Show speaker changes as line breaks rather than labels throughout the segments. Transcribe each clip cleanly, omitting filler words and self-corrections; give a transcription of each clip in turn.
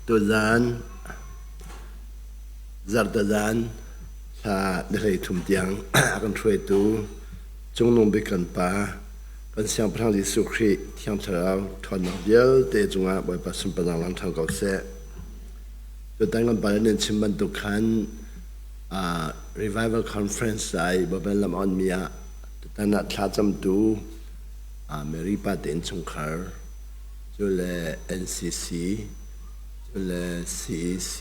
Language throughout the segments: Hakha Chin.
Tuzaan zarhtezaan thla ni 13 tiang a kan hruaitu Cungnung Bik kan Pa, kan Siangpahrang Jesuh Khrih Thiang Thlarau ṭhawnnak vialte cungah Bawipa sunparnak lang ṭhan ko seh. Tutan kan pa nan chim bantuk khan Revival Conference ai Bawipa lam a onmi ah tutan ah thlacamtu Mary pa te innchungkhar cu le NCC cu le CEC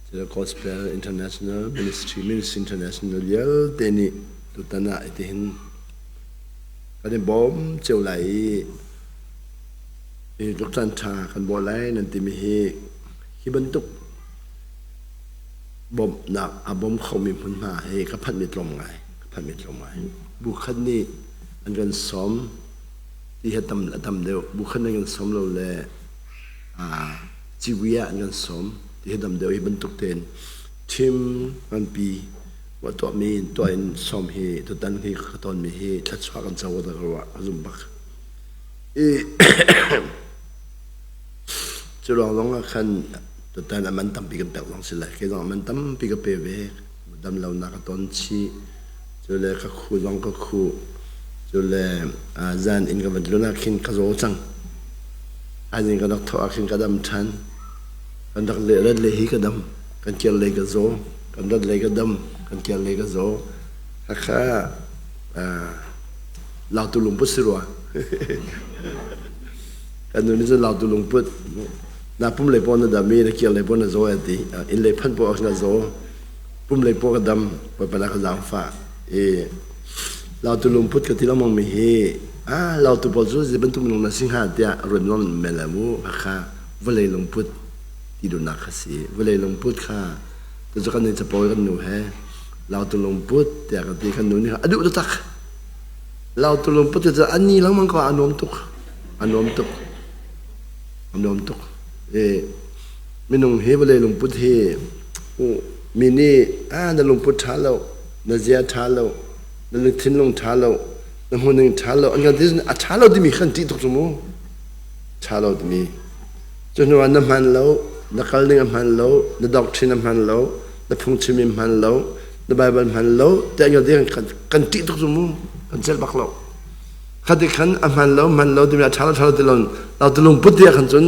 cu le Gospel International Ministry Ministry International vialte nih tutan ah itihin kan i bawm cio lai i hi tluk caan ṭha kan bawh lai nan timi hi hi bantuk bawmhnak a bawm khomi hmunhma hi ka phanhmi tlawm ngai ka phanhmi tlawm ngai bu khat nih an kan sawm ti hi tam a tam deuh bu khat nih an kan sawm lo le civui ah an kan sawm ti hi tam deuh hi bantuk tein thim nganpi wa tuahmi tuah in sawm hi tutan hi ka tonmi hi thluachuah kan co ka ruah ka zum bak i cu ruang zong ah khan tutan a man tampi kan pek zong si lai kei zong a man tampi ka pe ve dam lonak ka ton chih Cu le ka khu zong ka khuh. Cu le zan inn ka van tlun ah khin ka zaw cang. Thaizing ka rak thawh ah khin ka dam ṭhan. Kan rak le rat le hi ka dam. Kan kir lei ka zaw. Kan rat lei ka dam. Kan kir lei ka zaw. Hakha Lautu lungput si rua. Kan nu nih cun Lautu lungput na pum lei pawn na dam i na kir lei pawn na zaw a ti. Inn lei phanh poah ah na zaw. Pum lei paw ka dam, Bawipa na ka zaangfah. I Lautu lungput ka ti lengmang mi hi ah Lautu pawl cu zei bantuk minung na si hnga tiah ruat nuam men lai mu. Hakha vawlei lungput ti duhnak kha si. Vawlei lungput kha tucu kan nih capo kan nu he Lautu lungput tiah ka ti kan nu nih a duh taktak. Lautu lungput cu an ni lengmang ko a nuam tuk. A nuam tuk. A nuam tuk. I minung hi vawlei lungput hi mi nih ah na lungput ṭha lo, na zia ṭha lo, na thinlung ṭha lo, na hmuhning ṭha lo, an kan ti a ṭha lo timi khan ṭih tuk cu mu. Ṭha lo timi. Cu hnu ah na hman lo, na kal ning a hman lo, na doctrine a hman lo, na phungchim i hman lo, na Bible hman lo, tiah an kan ti kan ṭih tuk cu mu. Kan celh bak lo. Khati khan a hman lo, hman lo timi a ṭha lo, ṭha lo ti lo, lo lungput ti ah khan cun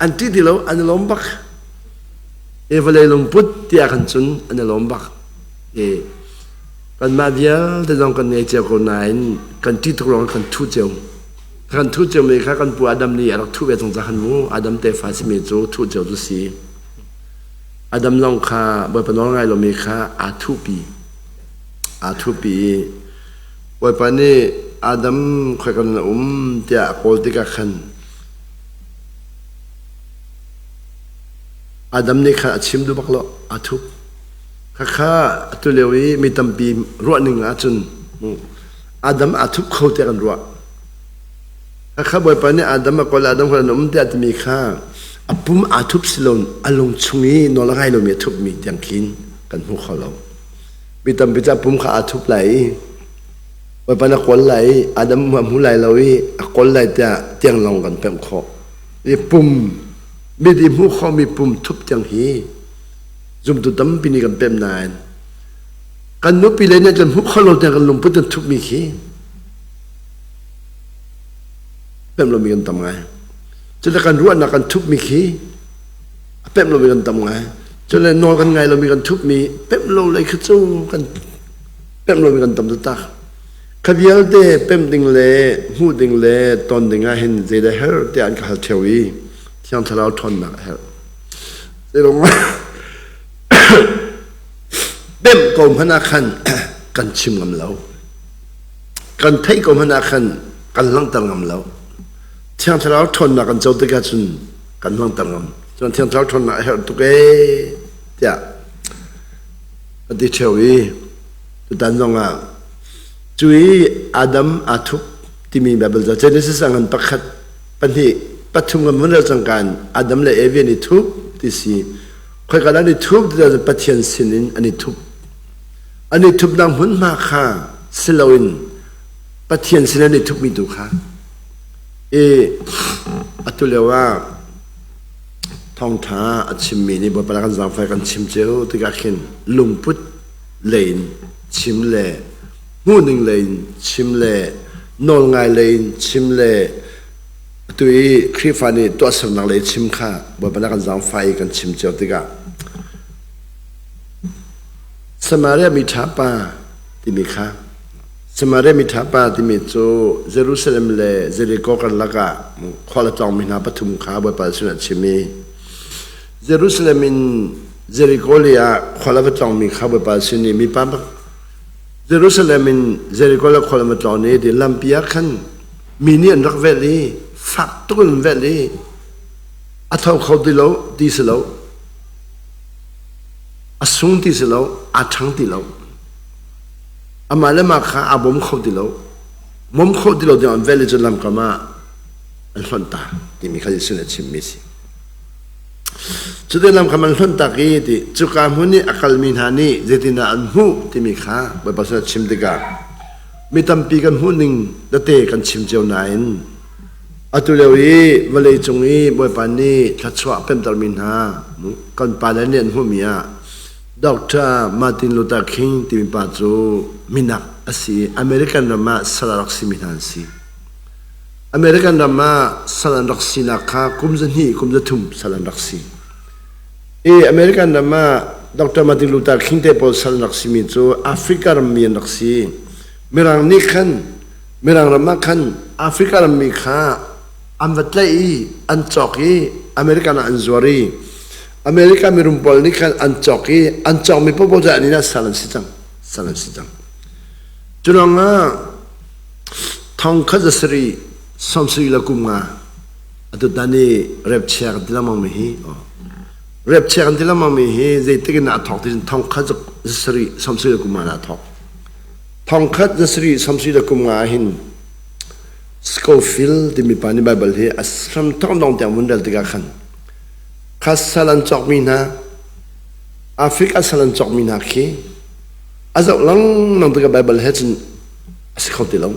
an ṭih ti lo, an i lawm bak. E vawlei lungput tiah khan cun an i lawm bak. E kanmah vialte zong kan ngei cio ko nain kan ṭih tuk ruangah kan thuh cio. Kan thuh ciomi kha kan pu Adam nih a rak thuh ve cang ca khan mu. Adam tefa simi cu thuh cio cu si. Adam zong kha Bawipa nawl ngai lomi kha aa thuhpi. Aa thuhpi i Bawipa nih Adam khoika na um tiah a kawl tikah khan Adam nih khan a chim duh bak lo, aa thup. Khakha atu lio i mi tampi ruahning ahcun Adam aa thup kho tiah kan ruah. Khakha Bawipa nih Adam a kawl Adam kha an um tiah timi kha a pum aa thup si lo a lung chung i nawl a ngai lomi a thupmi tiang khin kan hmu kho lo. Mi tampi cu a pum kha aa thup lai i Bawipa na kawl lai i Adam a hmu lai lo i a kawl lai tiah tiang lawng kan pemh khawh. I pum mit i hmuh khawhmi pum thup tiang hi zumtu tampi nih kan pemh nain kan nupi le nih kan hmuh kho lo tiang kan lungput kan thupmi khi pemh lomi kan tam ngai. Cule kan ruahnak kan thupmi khi a pemh lomi kan tam ngai. Cule nawl kan ngai lomi kan thupmi pemh lo lei kha cu kan pemh lomi kan tam taktak. Kha vialte pemh ding le hmuh ding le ton ding ah hin zeidah herh tiah an ka hal ṭheo i Thiang Thlarau ṭhawnnak a herh. Zeirong pemh ko hmanh ah khan kan chim ngam lo. Kan theih ko hmanh ah khan kan langhter ngam lo. Thiang Thlarau ṭhawnnak kan co tikah cun kan langhter ngam. Cun Thiang Thlarau ṭhawnnak a herh tuk ee tiah ka ti ṭheo i tutan zong ah cu i Adam aa thup timi Bible ca Genesis ah ngan pakhat pahnih pathum kan vun rel cangka in Adam le Evi an i thup ti si khoika dah an i thup ti ahcun Pathian sin in an i thup an i thupnak hmunhma kha si loin Pathian sin an i thupmi tu kha i atu lio ah. Thawngṭha a chimmi nih Bawipa kan zaangfah kan chim cio tikah khin lungput lei in chim le hmuhning lei in chim le nawlngai lei in chim le atu i Khrihfa nih tuahsernak lei chim kha Bawipa na kan zaangfah i kan chim cio tikah Samaria mi ṭha pa timi kha Samaria mi ṭha pa timi cu Jerusalem le Jeriko karlak ah khual a tlawngmi hna pathum kha Bawipa sinah a chim i Jerusalem in Jeriko lei ah khual a va tlawngmi kha Bawipa sin i mipa Jerusalem in Jeriko le khual an va tlawn i ti lampi ah khan mi nih an rak velh i fak tuk in an velh i a tho kho ti lo ti si lo a sung ti si lo aa ṭhang ti lo. Amah le mah kha aa bawm kho ti lo. Bawm kho ti lo tiang an vel i cun lamkam ah an hlonh ta timi kha Jesuh nih a chimmi a si. Cuti lamkam an hlonh tak i ti cuka hmun i a kalmi hna nih zeitindah an hmuh timi kha Bawipa sin a chim tikah mi tampi kan hmuh ning tete kan chim cio nain atu lio i vawlei cung i Bawipa nih thluachuah pemtermi hna kan pale nih an hmuhmi ah Doctor Martin Luther King timi pa cu minak a si i American ram ah sal a rak simi hna an si. American ram ah sal an rak sinak kha kum 2 kum 3 sal an rak si. I American ram ah Dr. Martin Luther King te pawl sal an rak simi cu Africa rammi an rak si. Mirang nih khan Mirang ram ah khan Africa rammi kha an va tlaih i an cawk i American ah an zuar i America mirum pawl nih khan an cawk i an cawkmi paohpaoh cu an inn ah sal an si cang sal an si cang. Cu ruangah thongkhat zasarih sawmsarih le kum nga atu tan i rep chia kan ti lengmang mi hi rep chia kan ti lengmang mi hi zeitik in a thawk ti thongkhat zasarih sawmsarih le kum nga a thawk. Thongkhat zasarih sawmsarih le kum nga hin Scofield timi pa nih Baibal hi a hramthawk dong tiang vun rel tikah khan kha sal an cawkmi hna Africa sal an cawkmi hna khi a zoh lengmang tikah Baibal he cun a si kho ti lo.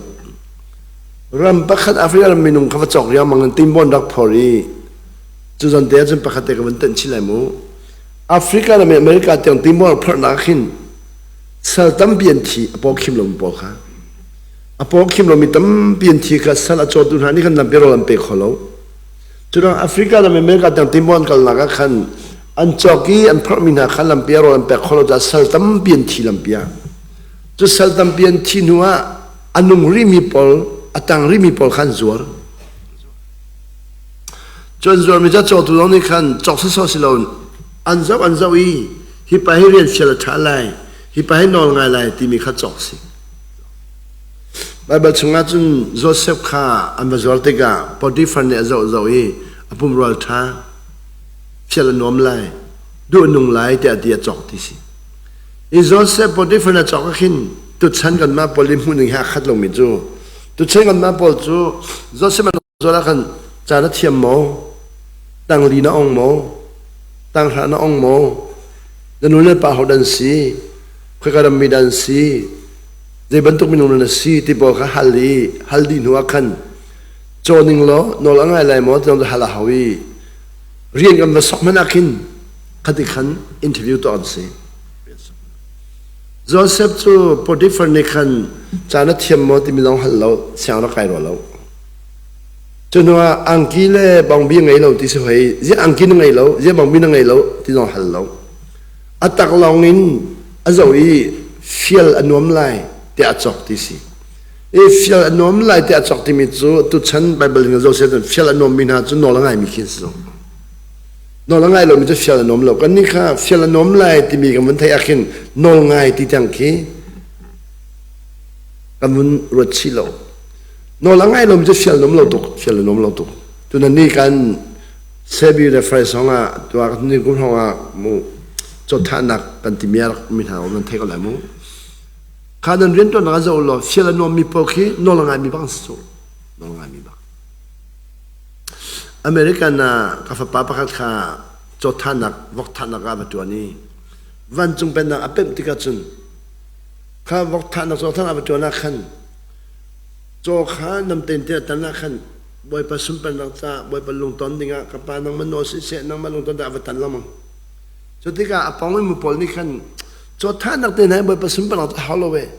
Ram pakhat Africa ram minung kha va cawk riangmang in tinbawn rak phor i cu zan te ahcun pakhat te ka vun tenh chih lai mu. Africa ram i America tiang tinbawn phorhnak khin sal tampi an thi a paw khim lomi pawl kha. A paw khim lomi tampi an thi kha sal a cawtu hna nih khan lampi rawl an pe kho lo. Curuang Africa ram America tiang timaw an kalnak ah khan an cawk i an phorhmi hna kha lampi ah rawl an pek kho lo caah sal tampi an thi lampi ah. Cu sal tampi an thi hnu ah a nung rihmi pawl, a tang rihmi pawl kha an zuar. Cu an zuarmi cu a cawtu zong nih khan cawk sawsawh si loin an zoh an zoh i hi pa hi rian fial a ṭha lai, hi pa hi nawl ngai lai timi kha cawk si. Baibal chungah cun Josef kha an va zuar tikah Potifar nih a zoh zoh i a pumrual ṭha, fial a nuam lai, duh a nung lai tiah ti a cawk ti si. I Josef Potifar nih a cawk ah khin tuchan kanmah pawl i hmuhning he aa khat lomi cu tuchan kanmah pawl cu Josef an zuar ah khan ca na thiam maw? Tangli na ong maw? Tanghra na ong maw? Na nu le pa ho dan si? Khoika rammi dan si? Zei bantuk minung na si ti pawl kha hal i hal dih hnu ah khan caw ning law nawl a ngai lai maw ti hal a hau i rian kan va sok hmanh ah khin khati khan interview tuah an si. Joseph cu Potiphar nih khan ca na thiam maw timi zong hal lo siang rak kai rua lo. Cu hnu ah angki le bawngbi ngei lo ti si hoi ziah angki na ngei lo ziah bawngbi na ngei lo ti zong hal lo. A tak lawng in a zoh i fial a nuam lai tiah a cawk ti si. I fial a nuam lai tiah a cawk timi cu tuchan Baibal in zoh sian fial a nuammi hna cu nawl a ngaimi khi an si zong. Nawl a ngai lomi cu fial a nuam lo. Kannih kha fial a nuam lai timi kan vun theih ah khin nawl ngai ti tiang khi kan vun ruat chih lo. Nawl a ngai lomi cu fial nuam lo tuk, fial a nuam lo tuk. Tunan ni kan Sebi le Faisong ah tuah ni kum hrawng ah mu cawthahnak kan timi a rak mi hna nan thei ko lai mu. Kha nan riantuannak ah zoh law fial a nuammi pawl khi nawl a ngaimi bak an si cu. Nawl a ngaimi bak. American ah ka fapa pakhat kha cawthahnak vokthahnak ah va tuan i vancung pennak a pemh tikah cun kha vokthahnak cawthahnak va tuan ah khan caw kha namten te a tan ah khan. Bawipa sunparnak caah Bawipa lungton dingah ka pa nangmah nawl siseh nangmah lungton dingah a va tan lengmang. Cu tikah a pawng in mi pawl nih khan cawtthahnak te hna hi Bawipa sunparnak cu a hau lo e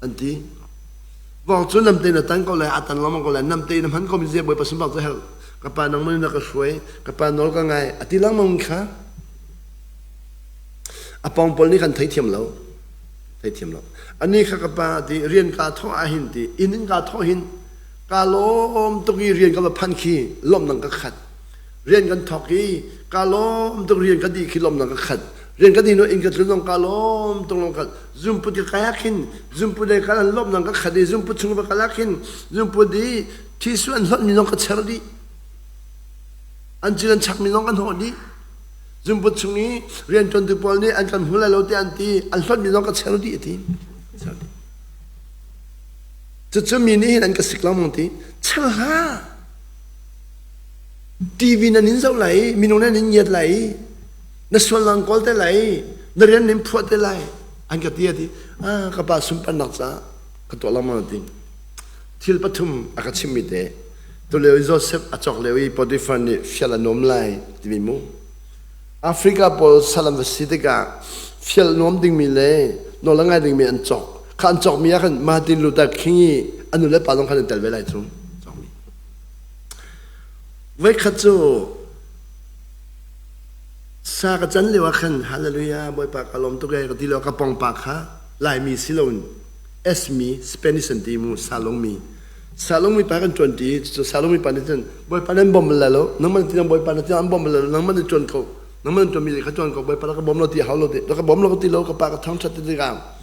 an ti. Vawk cu namte in a tan ko lai, a tan lengmang ko lai, namte in a hman ko mi zia Bawipa sunparnak cu a herh. Ka pa nangmah nih na ka hruai, ka pa nawl ka ngai a ti lengmang kha a pawng pawl nih khan theithiam lo. Theithiam lo. Ani kha ka pa ti rian kaa thawh ahhin ti inn in kaa thawh hin Kaa lawm tuk i rian ka va phan khi lawmnak ka khat. Rian kan thawk i kaa lawm tuk rian ka dih khi lawmnak ka khat. Rian ka dih hnu inn ka tlun zong kaa lawm tuk lawm khat. Zunput ka kai ah khin zunput lei kal an lawmnak ka khat i zunput chung va kal ah khin zunput i thisu an hlonhmi zong ka cher dih. An cil an chakmi zong kan hnawh dih. Zunput chung i rianṭuantu pawl nih an kan hmu lai lo tiah an ti, an hlonhmi zong ka cher dih a ti. Cher dih. Cucu mi nih hin an ka sik lengmang ti. Chel hlah. TV nan in zoh lai i minung nan in ngiat lai i na sual nan kawl te lai i na rian nan phuah te lai an ka ti a ti. Ah ka pa sunparnak caah ka tuah lengmang a ti. Thil pathum a ka chimmi te. Tulio i Joseph a cawk lio i Potiphar nih fial a nuam lai timi mu. Africa pawl sal an va si tikah fial nuam dingmi le nawl a ngai dingmi an cawk. Kha an cawkmi ah khan Martin Luther King i a nu le pa zong khan an tel ve lai cu. Cawkmi. Voikhat cu sa ka can lio ah khan hallelujah Bawipa ka lawm tuk ee ka ti lio ka pongpa kha Laimi si loin Esmi Spanish an ti mu Salongmi Salongmi pa kan ṭuan ṭi cu Salongmi pa nih cun Bawipa nan bawm bal lai lo nangmah ti Bawipa na ti an bawm bal lai lo nangmah na ṭuan ko nangmah na ṭuanmi kha ṭuan ko Bawipa ka bawm lo ti hau lo ti ka bawm lo ka ti lo ka pa ka thangṭhat ti tikah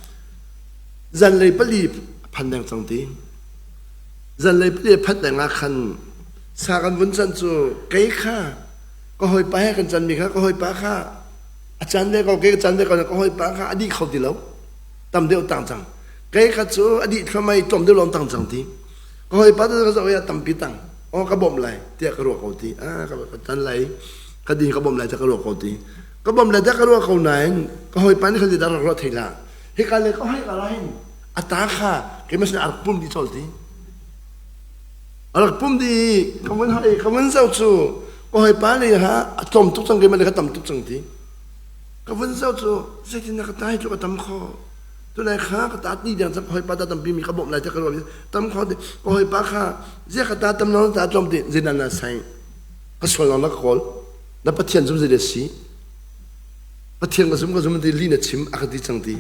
zanlei pali phan deng cang ti zanlei pali phat deng ah khan sa kan vun can cu kei kha ka hawipa he kan canmi kha ka hawipa kha a can ve ko kei ka can ve ko ka hawipa kha a dih kho ti lo tam deuh tang cang kei kha cu a dih thluahmah i tlawm deuh lawng tang cang ti ka hawipa cu ka zoh i a tampi tang aw ka bawmh lai tiah ka ruah ko ti ah ka tan lai ka din ka bawmh lai tiah ka ruah ko ti ka bawmh lai tiah ka ruah ko nain ka hawipa nih khan zeidah rak ruah thei hlah hika le ka hoi ka hin a ta kha keimah sinah a rak pum dih colh ti a rak pum dih ka vun hoi ka vun zoh cu ka hawipa nih ha a tlawm tuk cang keimah le ka tam tuk cang ti Ka vun zoh cu zeitin dah ka ta hi cu ka tam kho. Tunai kha ka ta ni deng cang ka hawipa ta tampi mi ka bawmh lai tiah ka ruah tam kho ti ka hawipa kha zia ka ta tam lo ta tlawm ti zeidah na sai ka sual na ka kawl na Pathian zum zei si Pathian ka zum ka zum ti li na chim a ka ti cang ti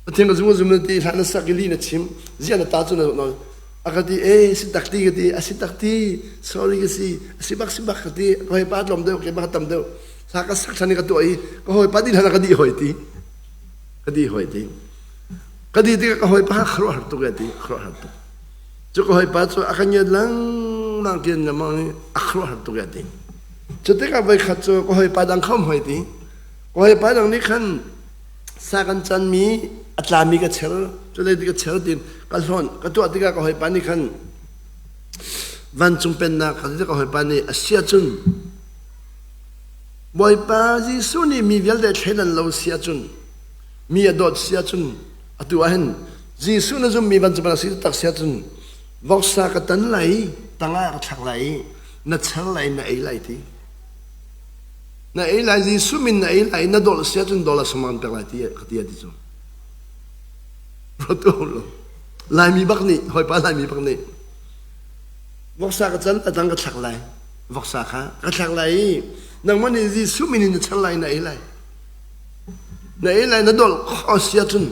Pathian ka zum ka zum ti hla na sak i li na chim zia na ta cu na a ka ti e si tak ti ka ti a si tak ti sorry ka si a si bak si bak ka ti ka hawipa tlawm deuh keimah ka tam deuh sa ka sak than i ka tuah i ka hawipa dih hlan ka dih hoi ti ka dih hoi ti ka dih tikah ka hawipa kha khuaruahhar tuk ti khuaruahhar tuk cu ka hawipa cu a ka ngiat lengmang kian lengmang i a khuaruahhar tuk ti cu tikah voikhat cu ka hawipa dang kha um hoi ti ka hawipa dang nih khan sa kan canmi a tlami ka cher cu le ka cher tin ka hlawn ka tuah tikah ka hawipa nih khan vancung pennak ka ka hawipa nih a sia cun Bawipa Jesuh nih mi vialte thleidan lo si ahcun mi a dawt si ahcun atu ah hin Jesuh na zummi vancung pennak si tak si ahcun voksa ka tan lai tangah ka thlak lai na cher lai na ei lai ti Na ei lai Jesuh min na ei lai na dawlh si ahcun dawlh a sumang pek lai ti ka ti ti cu. Ruat lo. Laimi bak nih hawipa Laimi bak nih voksa ka can a dang ka thlak lai voksa kha ka thlak lai i nangmah nih Jesuh min in na char lai na ei lai na ei lai na dawlh kho si ahcun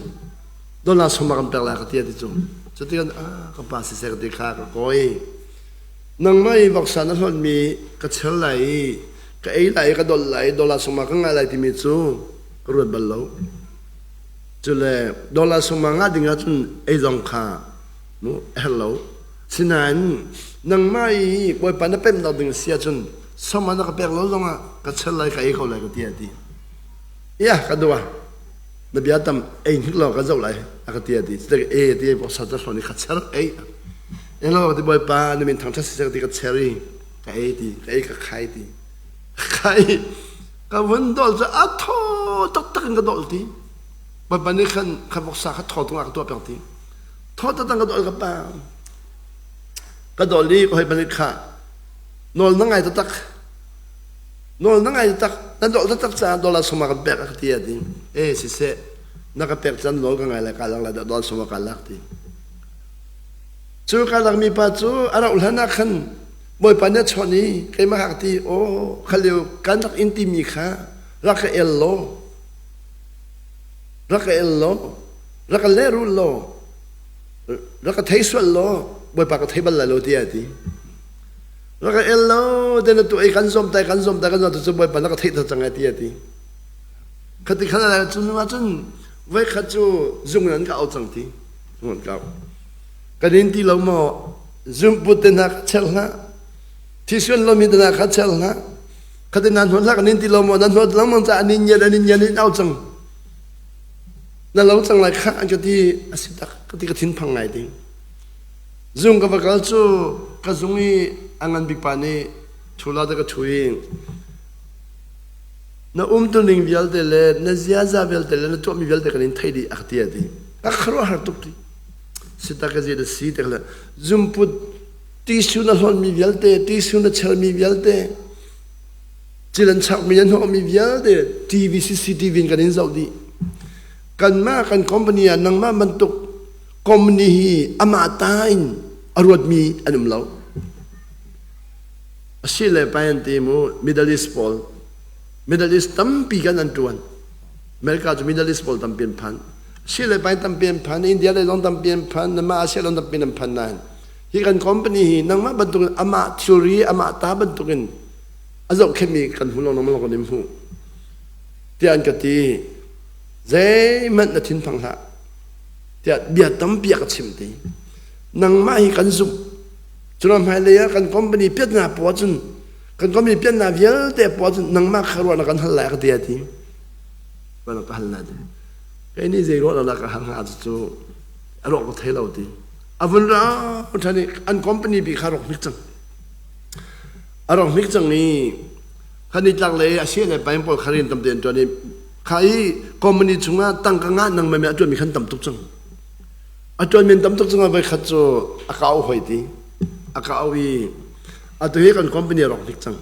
dawlh sumang kan pek lai ka ti ti cu cutikah ah ka pa siseh ka ti kha ka kawi Nangmah i voksa na hlonhmi ka chel lai i ka ei lai i ka dolh lai i dollar sungma ka ngah lai timi cu ka ruat bal lo. Cule dollar sungma ngah ding ahcun ei zong kha mu a herh lo. Sinain nangmah i Bawipa na pemnak ding si ahcun sawma na ka pek lo zongah ka chel lai ka ei ko lai ka ti a ti. Ia ka dua. Na bia tam ei hnik law ka zoh lai a ka ti a ti. Cutik e ti voksa ca hlawn i kha cher ei. Elo ti Bawipa na min thangṭhat siseh ti ka cher i ka ei ti ka ei ka khai ti ka khai ka vun dol cu a thaw taktak in ka dol ti Bawipa nih khan kha voksa kha thaw tungah ka tuah piak ti thaw taktak ka dol ka pa ka Ka dol i ka hoi panih kha nawl na ngai taktak nawl na ngai taktak na dol taktak caah dollar sawma kan pek a ka ti a ti. E siseh na ka pek caan nawl ka ngai lai ka lak lai dollar sawma ka lak ti. Cu ka lakmi pa cu a rauh hlan ah khan Bawipa nih a chawnh i keimah kha ka ti aw kha lio kan rak in timi kha rak ka el law rak ka el law rak ka lehrul law rak ka thei sual law Bawipa ka thei bal lai lo tiah a ti. Rak ka el lo te na tuah i kan zuam tai kan zuam tai kan zuam cu Bawipa na ka theih cang ai ti a ti. Khati khan lai cun cun voikhat cu zung in an ka au cang ti. Zung an ka au. Kan in ti lo maw zumput te hna kha chel hlah. Thisuan lomi te hna kha chel hlah. Khati nan hnuan hlah kan in ti lo maw nan hnuan lengmang caah an in ngiat an in ngiat in au cang. Na lo cang lai khah an ka ti a si tak ka ti ka thinphang ngai ding. Zung ka va kal cu ka zung i a ngan bik pa nih thu la te ka thu i na umtuning vialte le na ziaza vialte le na tuahmi vialte kan in theih dih a ka ti a ti. Ka khuaruahhar tuk ti. Sita ka zi da si te le zumput tisu na hlonmi vialte tisu na chelmi vialte Cil an chakmi an hnawhmi vialte TV CCTV in kan in zoh dih. Kanmah kan company ah nangmah bantuk company hi amah ta in a ruatmi an um lo. Asi le pai an ti mu Middle East pawl Middle East tampi kan an tuan. America cu Middle East pawl tampi an phan. Si le pai tampi an phan, India le zong tampi an phan, nama Asia long tampi an phan nain hi kan company hi nangmah bantukin amah thilri amah ta bantukin a zohkhenhmi kan hmu lo nang kan in hmuh tiah an ka ti. Zeihmanh na thinphang hlah tiah bia tampi a ka chimh ti. Nangmah hi kan zumh. Cun hmailei ah kan company piatna poah cun kan company piatna vialte poah cun nangmah kha ruah na kan hal lai ka ti a ti. Ruah na ka hal lai ti. Kei nih zei ruah na ka hal hnga cu a ruah ka thei lo ti. A vun ra ṭhan i an company bi kha rawk hnik cang. A rawk hnik cang i kha nitlak lei a sia le pain pawl kha rian tam tein ṭuan i kha i company chungah tangka ngah nang meme a ṭuanmi khan tam tuk cang. A ṭuanmi an tam tuk cang voi khat cu a ka au hoi ti. A ka au i atu hi kan company a rawk hnik cang.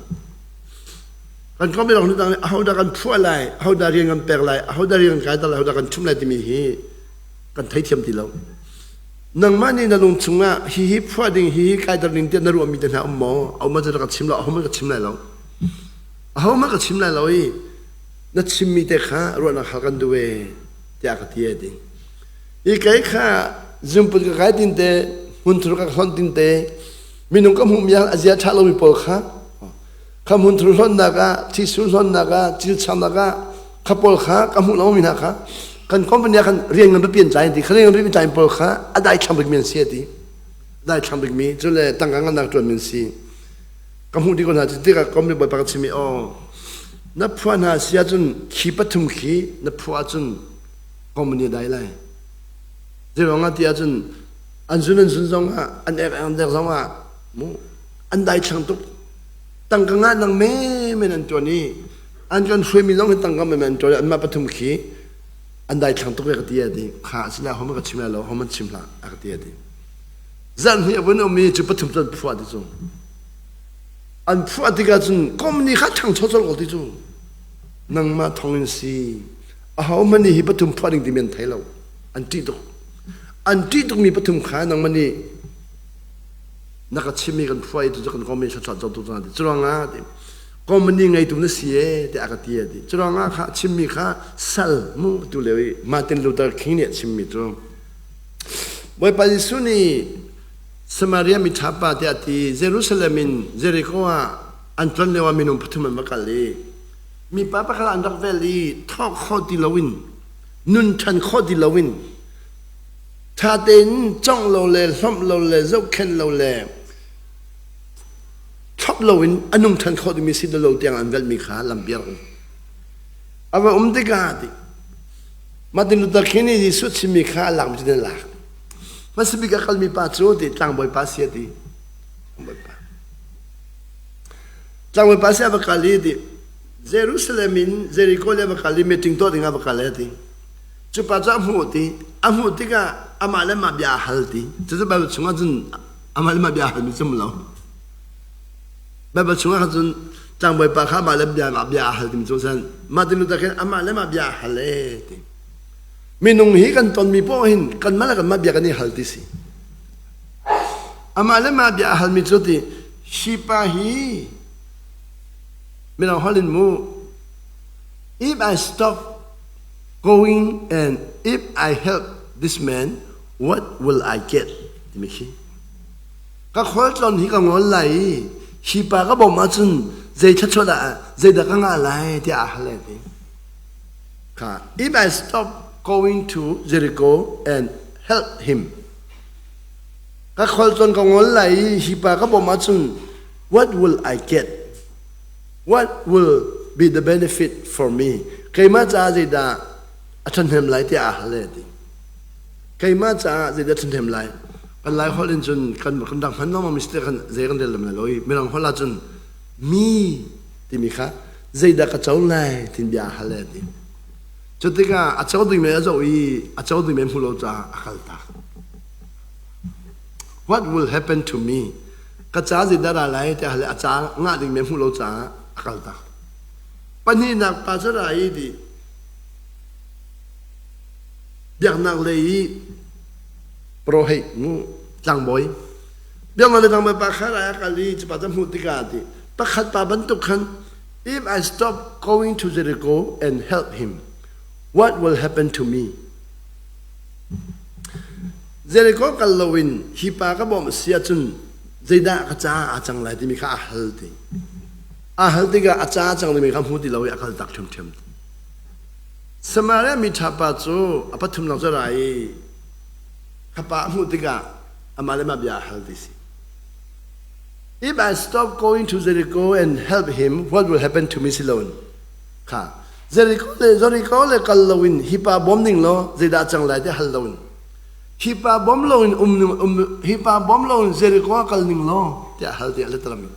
Kan company rawk hnik cang ahodah kan phuah lai, ahodah rian kan pek lai, ahodah rian kan kaiter lai, ahodah kan ṭhumh lai timi hi kan theithiam ti lo. Nangmah nih na lung chungah hihi phuah ding, hihi kaiter ding tiah na ruahmi te hna um maw? A um ahcun ka chim lo, ahohmanh ka chim lai lo. Ahohmanh ka chim lai lo i na chimmi te kha ruahnak hal kan duh ee tiah ka ti ai ding. Hi kei kha zumput ka kai tin te, hmunthur ka hlonh tin te, minung ka hmuhmi ah a zia ṭha lomi pawl kha kha hmunthur hlonhnak ah thisen hlonhnak ah cilchangnak ah kha pawl kha ka hmuh lomi hna kha kan company ah khan rian ngan biapi an tlai ti kha rian ngan biapi tlai pawl kha a daithlang bikmi an si ti daithlang bikmi cu le tangka ngannak ṭuanmi an si ka hmuh dih ko hna tikah company bawipa ka chim i aw na phuah hna si ahcun khi pathum khi na phuah ahcun company a dai lai zeiruangah ti ahcun an zun an zun zong ah an ek an ek zong ah mu an daithlang tuk tangka ngah nang men an tuan i an kan hruaimi zong hi tangka men an tuan i anmah pathum khi an daithlang tuk ve ka ti a ti kha asina hom ka chim lai lo hom an chim hlah a ka ti a ti zarh hnih a vun um i cu pathum cu an phuah ti cu an phuah tikah cun company kha ṭhangcho colh ko ti cu nangmah thong in si ahohmanh nih hi pathum phuah ding timi an thei lo an ṭih tuk an ṭih tukmi pathum kha nangmah nih na ka chimmi kan phuah i tucu kan company thluachuah cotu cu ti curuangah ti company ngeitu na si e tiah a ka ti a ti curuangah kha chimmi kha sal mu tu lio i Martin Luther King nih a chimmi cu Bawipa Jesuh nih Samaria miṭha pa tiah a ti Jerusalem in Jericho ah an tlon lio ah minung pathum an va kal i mipa pakhat an rak vel i thawk khawh ti loin nun ṭhan khawh ti loin Ṭha tein congh lo le hlawmh lo le zohkhenh lo le thlop loin a nung ṭhan khawh dingmi si lo tiang an velhmi kha lampi a rak um. A va um tikah ti Martin Luther King nih Jesuh chimmi kha a lakmi cu a lak. Hmasa bik a kalmi pa cu ti tlangbawi pa si a ti. Tlangbawi pa. Tlangbawi pa si a va kal i ti Jerusalem in Jericho le a va kal i meeting tuah ding ah va kal e ti. Cu pa cu a hmuh ti a hmuh tikah amah le mah bia a hal ti. Cucu Bible chungah cun Amah le mah bia halmi zum lo. Baibal chungah khan cun tlangbawi pa kha amah le bia mah bia a hal timi cu san Martin Luther khin amah le mah bia a hal ee ti. Minung hi kan tonmi poah hin kanmah le kanmah bia kan i hal ti si. Amah le mah bia a halmi cu ti hi pa hi mirang holh in mu if I stop going and if I help this man what will I get timi khi ka khualtlawn hi ka ngol lai i hi pa ka bawmh ahcun zei thluachuah dah zeidah ka ngah lai tiah a hal ti kha if I stop going to Jericho and help him ka khualtlawn ka ngol lai i hi pa ka bawmh ahcun what will I get what will be the benefit for me keimah caah zeidah a ṭhahnem lai tiah a hal ti keimah caah zeidah ṭhahnem lai kan lai holh in cun kan kan rak hman lengmang mi si kan zei kan rel lem lai lo i mirang holh ah cun mi timi kha zeidah ka co lai tin bia a hal ti cu tikah a co ding mi a zoh i a co ding mi hmu lo caah a kal tak what will happen to me ka ca zeidah ra lai tiah hal a ca ngah ding mi hmu lo caah a kal tak pahnihnak pa cu ra i ti biaknak lei i prohei mu tlangbawi biaknak lei tlangbawi pa kha rai a kal i cupa cu hmuh tikah ti pakhat pa bantuk khan if I stop going to Jericho and help him what will happen to me Jericho kal loin hi pa ka bawmh si ahcun zeidah ka caah aa cang lai timi kha a hal ti a hal tikah a ca cang timi kha hmu ti lo i a kal tak ṭhiamṭhiam Samaria mi ṭha pa cu a pathumnak cu a ra i kha pa a hmuh tikah amah le mah bia a hal ti si. If I stop going to Jericho and help him, what will happen to me si loin kha Jericho le Jericho le kal loin hi pa bawm ning law zeidah cang lai ti hal loin hi pa bawm loin um um hi pa bawm loin Jericho ah kal ning law tiah hal tiah letalam in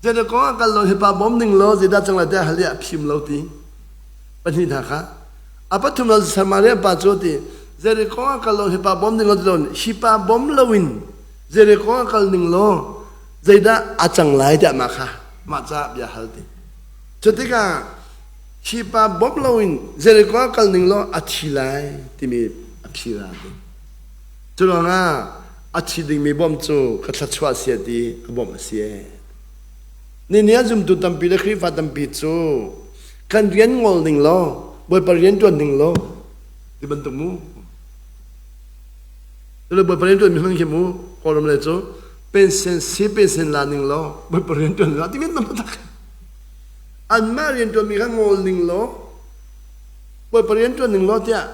Jericho ah kal lo hi pa bawm ning law zeidah cang lai tiah hal i a phim lo ti. Pahnih hna kha. A pathum lo Samaria pa cu ti Jericho ah kal lo hi pa bawm ning law ti lo hi pa bawm loin Jericho ah kal ning law zeidah a cang lai tiah mah kha mah ca bia hal ti. Cu tikah hi pa bawm loin Jericho ah kal ning law a thi lai timi a phi ra ti. Cu ruangah a thi dingmi bawm cu ka thluachuah si a ti a bawmh a si ee. Nini ah zumtu tampi le Khrihfa tampi cu kan rian ngol ning law Bawipa rian ṭuan ning law ti bantuk mu. Tule Bawipa rian ṭuan mi hmang khi mu Kawlram le cu pension si pension la ning law Bawipa rian ṭuan la ti men tak. Anmah rian ṭuan mi kha ngol ning law Bawipa rian ṭuan ning law tiah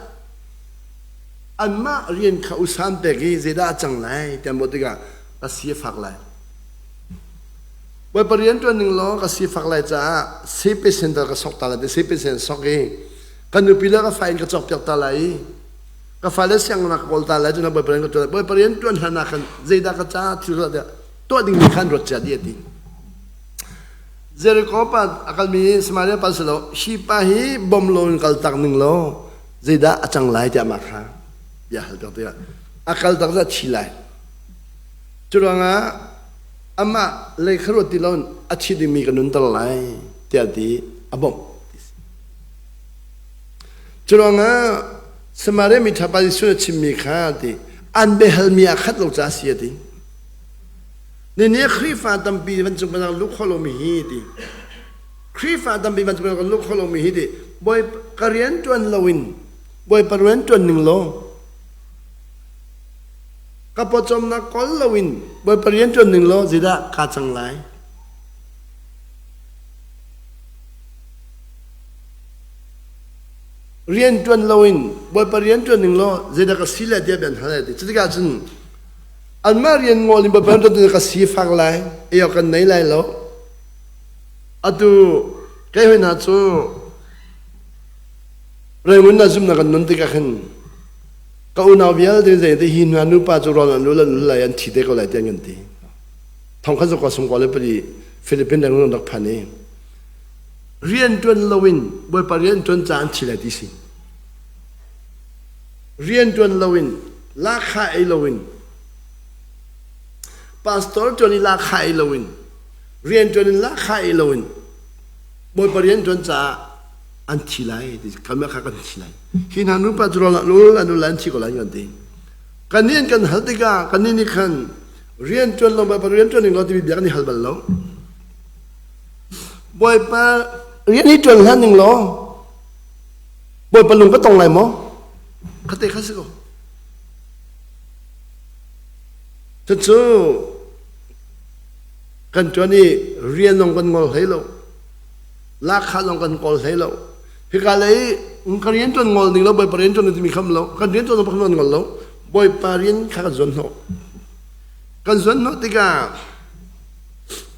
anmah rian kha usan pek i zeidah a cang lai tiah maw tikah ka si a fak lai. Bawipa rian ṭuan ning law ka si fak lai caah CP center ka sok ta lai ti CP center sok i ka nupi le ka fa in ka cawkpiak ta lai i ka fale sianginn ka kawl ta lai cun Bawipa rian ka ṭuan Bawipa rian ṭuan hlan ah khan zeidah ka caah thil tuah tuah dingmi khan ruat cia dih a ti. Jericho pa a kalmi Samaria pa si lo hi pa hi bom lo in kal tak ning law zeidah a cang lai tiah mah kha bia hal piak tikah a kal tak zat thi lai. Cu ruangah amah lei kha ruat ti lo a thi dingmi ka nunter lai tiah ti a bawmh. Cu ruangah Samaria mi ṭha pa Jesuh nih a chimmi kha ti an biahalmi ah khat lo ca si a ti. Nini Khrihfa tampi vancung pennak luh kho lomi hi ti. Khrihfa tampi vancung pennak luh kho lomi hi ti. Bawi ka rian ṭuan loin Bawipa rian ṭuan ning law ka pawcawmnak kawl loin Bawipa rian ṭuan ning law zeidah kaa cang lai? Rian ṭuan loin Bawipa rian ṭuan ning law zeidah ka si lai tiah bian hal ti. Cutikah cun anmah rian ngol in Bawipa rian ṭuan ka sifak lai, ei awk kan nei lai lo. Atu kei hoi hna cu Raymond na zumnak kan nun tikah khan ka unau vialte zei te hi hna nupa cu rawl an ul an ul lai an thi te ko lai tiah an kan ti. Thong khat zakua sungkua le pali Philippine reng rak phan i rian ṭuan loin Bawipa rian ṭuan ca an thi lai ti si. Rianṭuan loin lahkhah ei loin pastor ṭuan i lahkhah ei loin rianṭuan in lahkhah ei loin Bawipa rianṭuan caah an thi lai ti kan kha kan thi lai. Hi hna nupa cu rawl an ul an thi ko lai kan ti. Kannih an kan hal tikah kannih nih khan rianṭuan lo Bawipa rianṭuan ning law timi bia kan i hal bal lo. Bawipa rian hi ṭuan hlan ning law Bawipa lung ka tong lai maw? Khate kha si ko. Cucu kan ṭuan i rian zong kan ngol hlei lo. Lahkhah zong kan kawl hlei lo. Hika lei ka rian ṭuan ngol ning lo Bawipa rian ṭuan timi kham lo. Kan rian ṭuan zong pakhat ngol lo. Bawipa rian kha kan zuan hnawh. Kan zuan hnawh tikah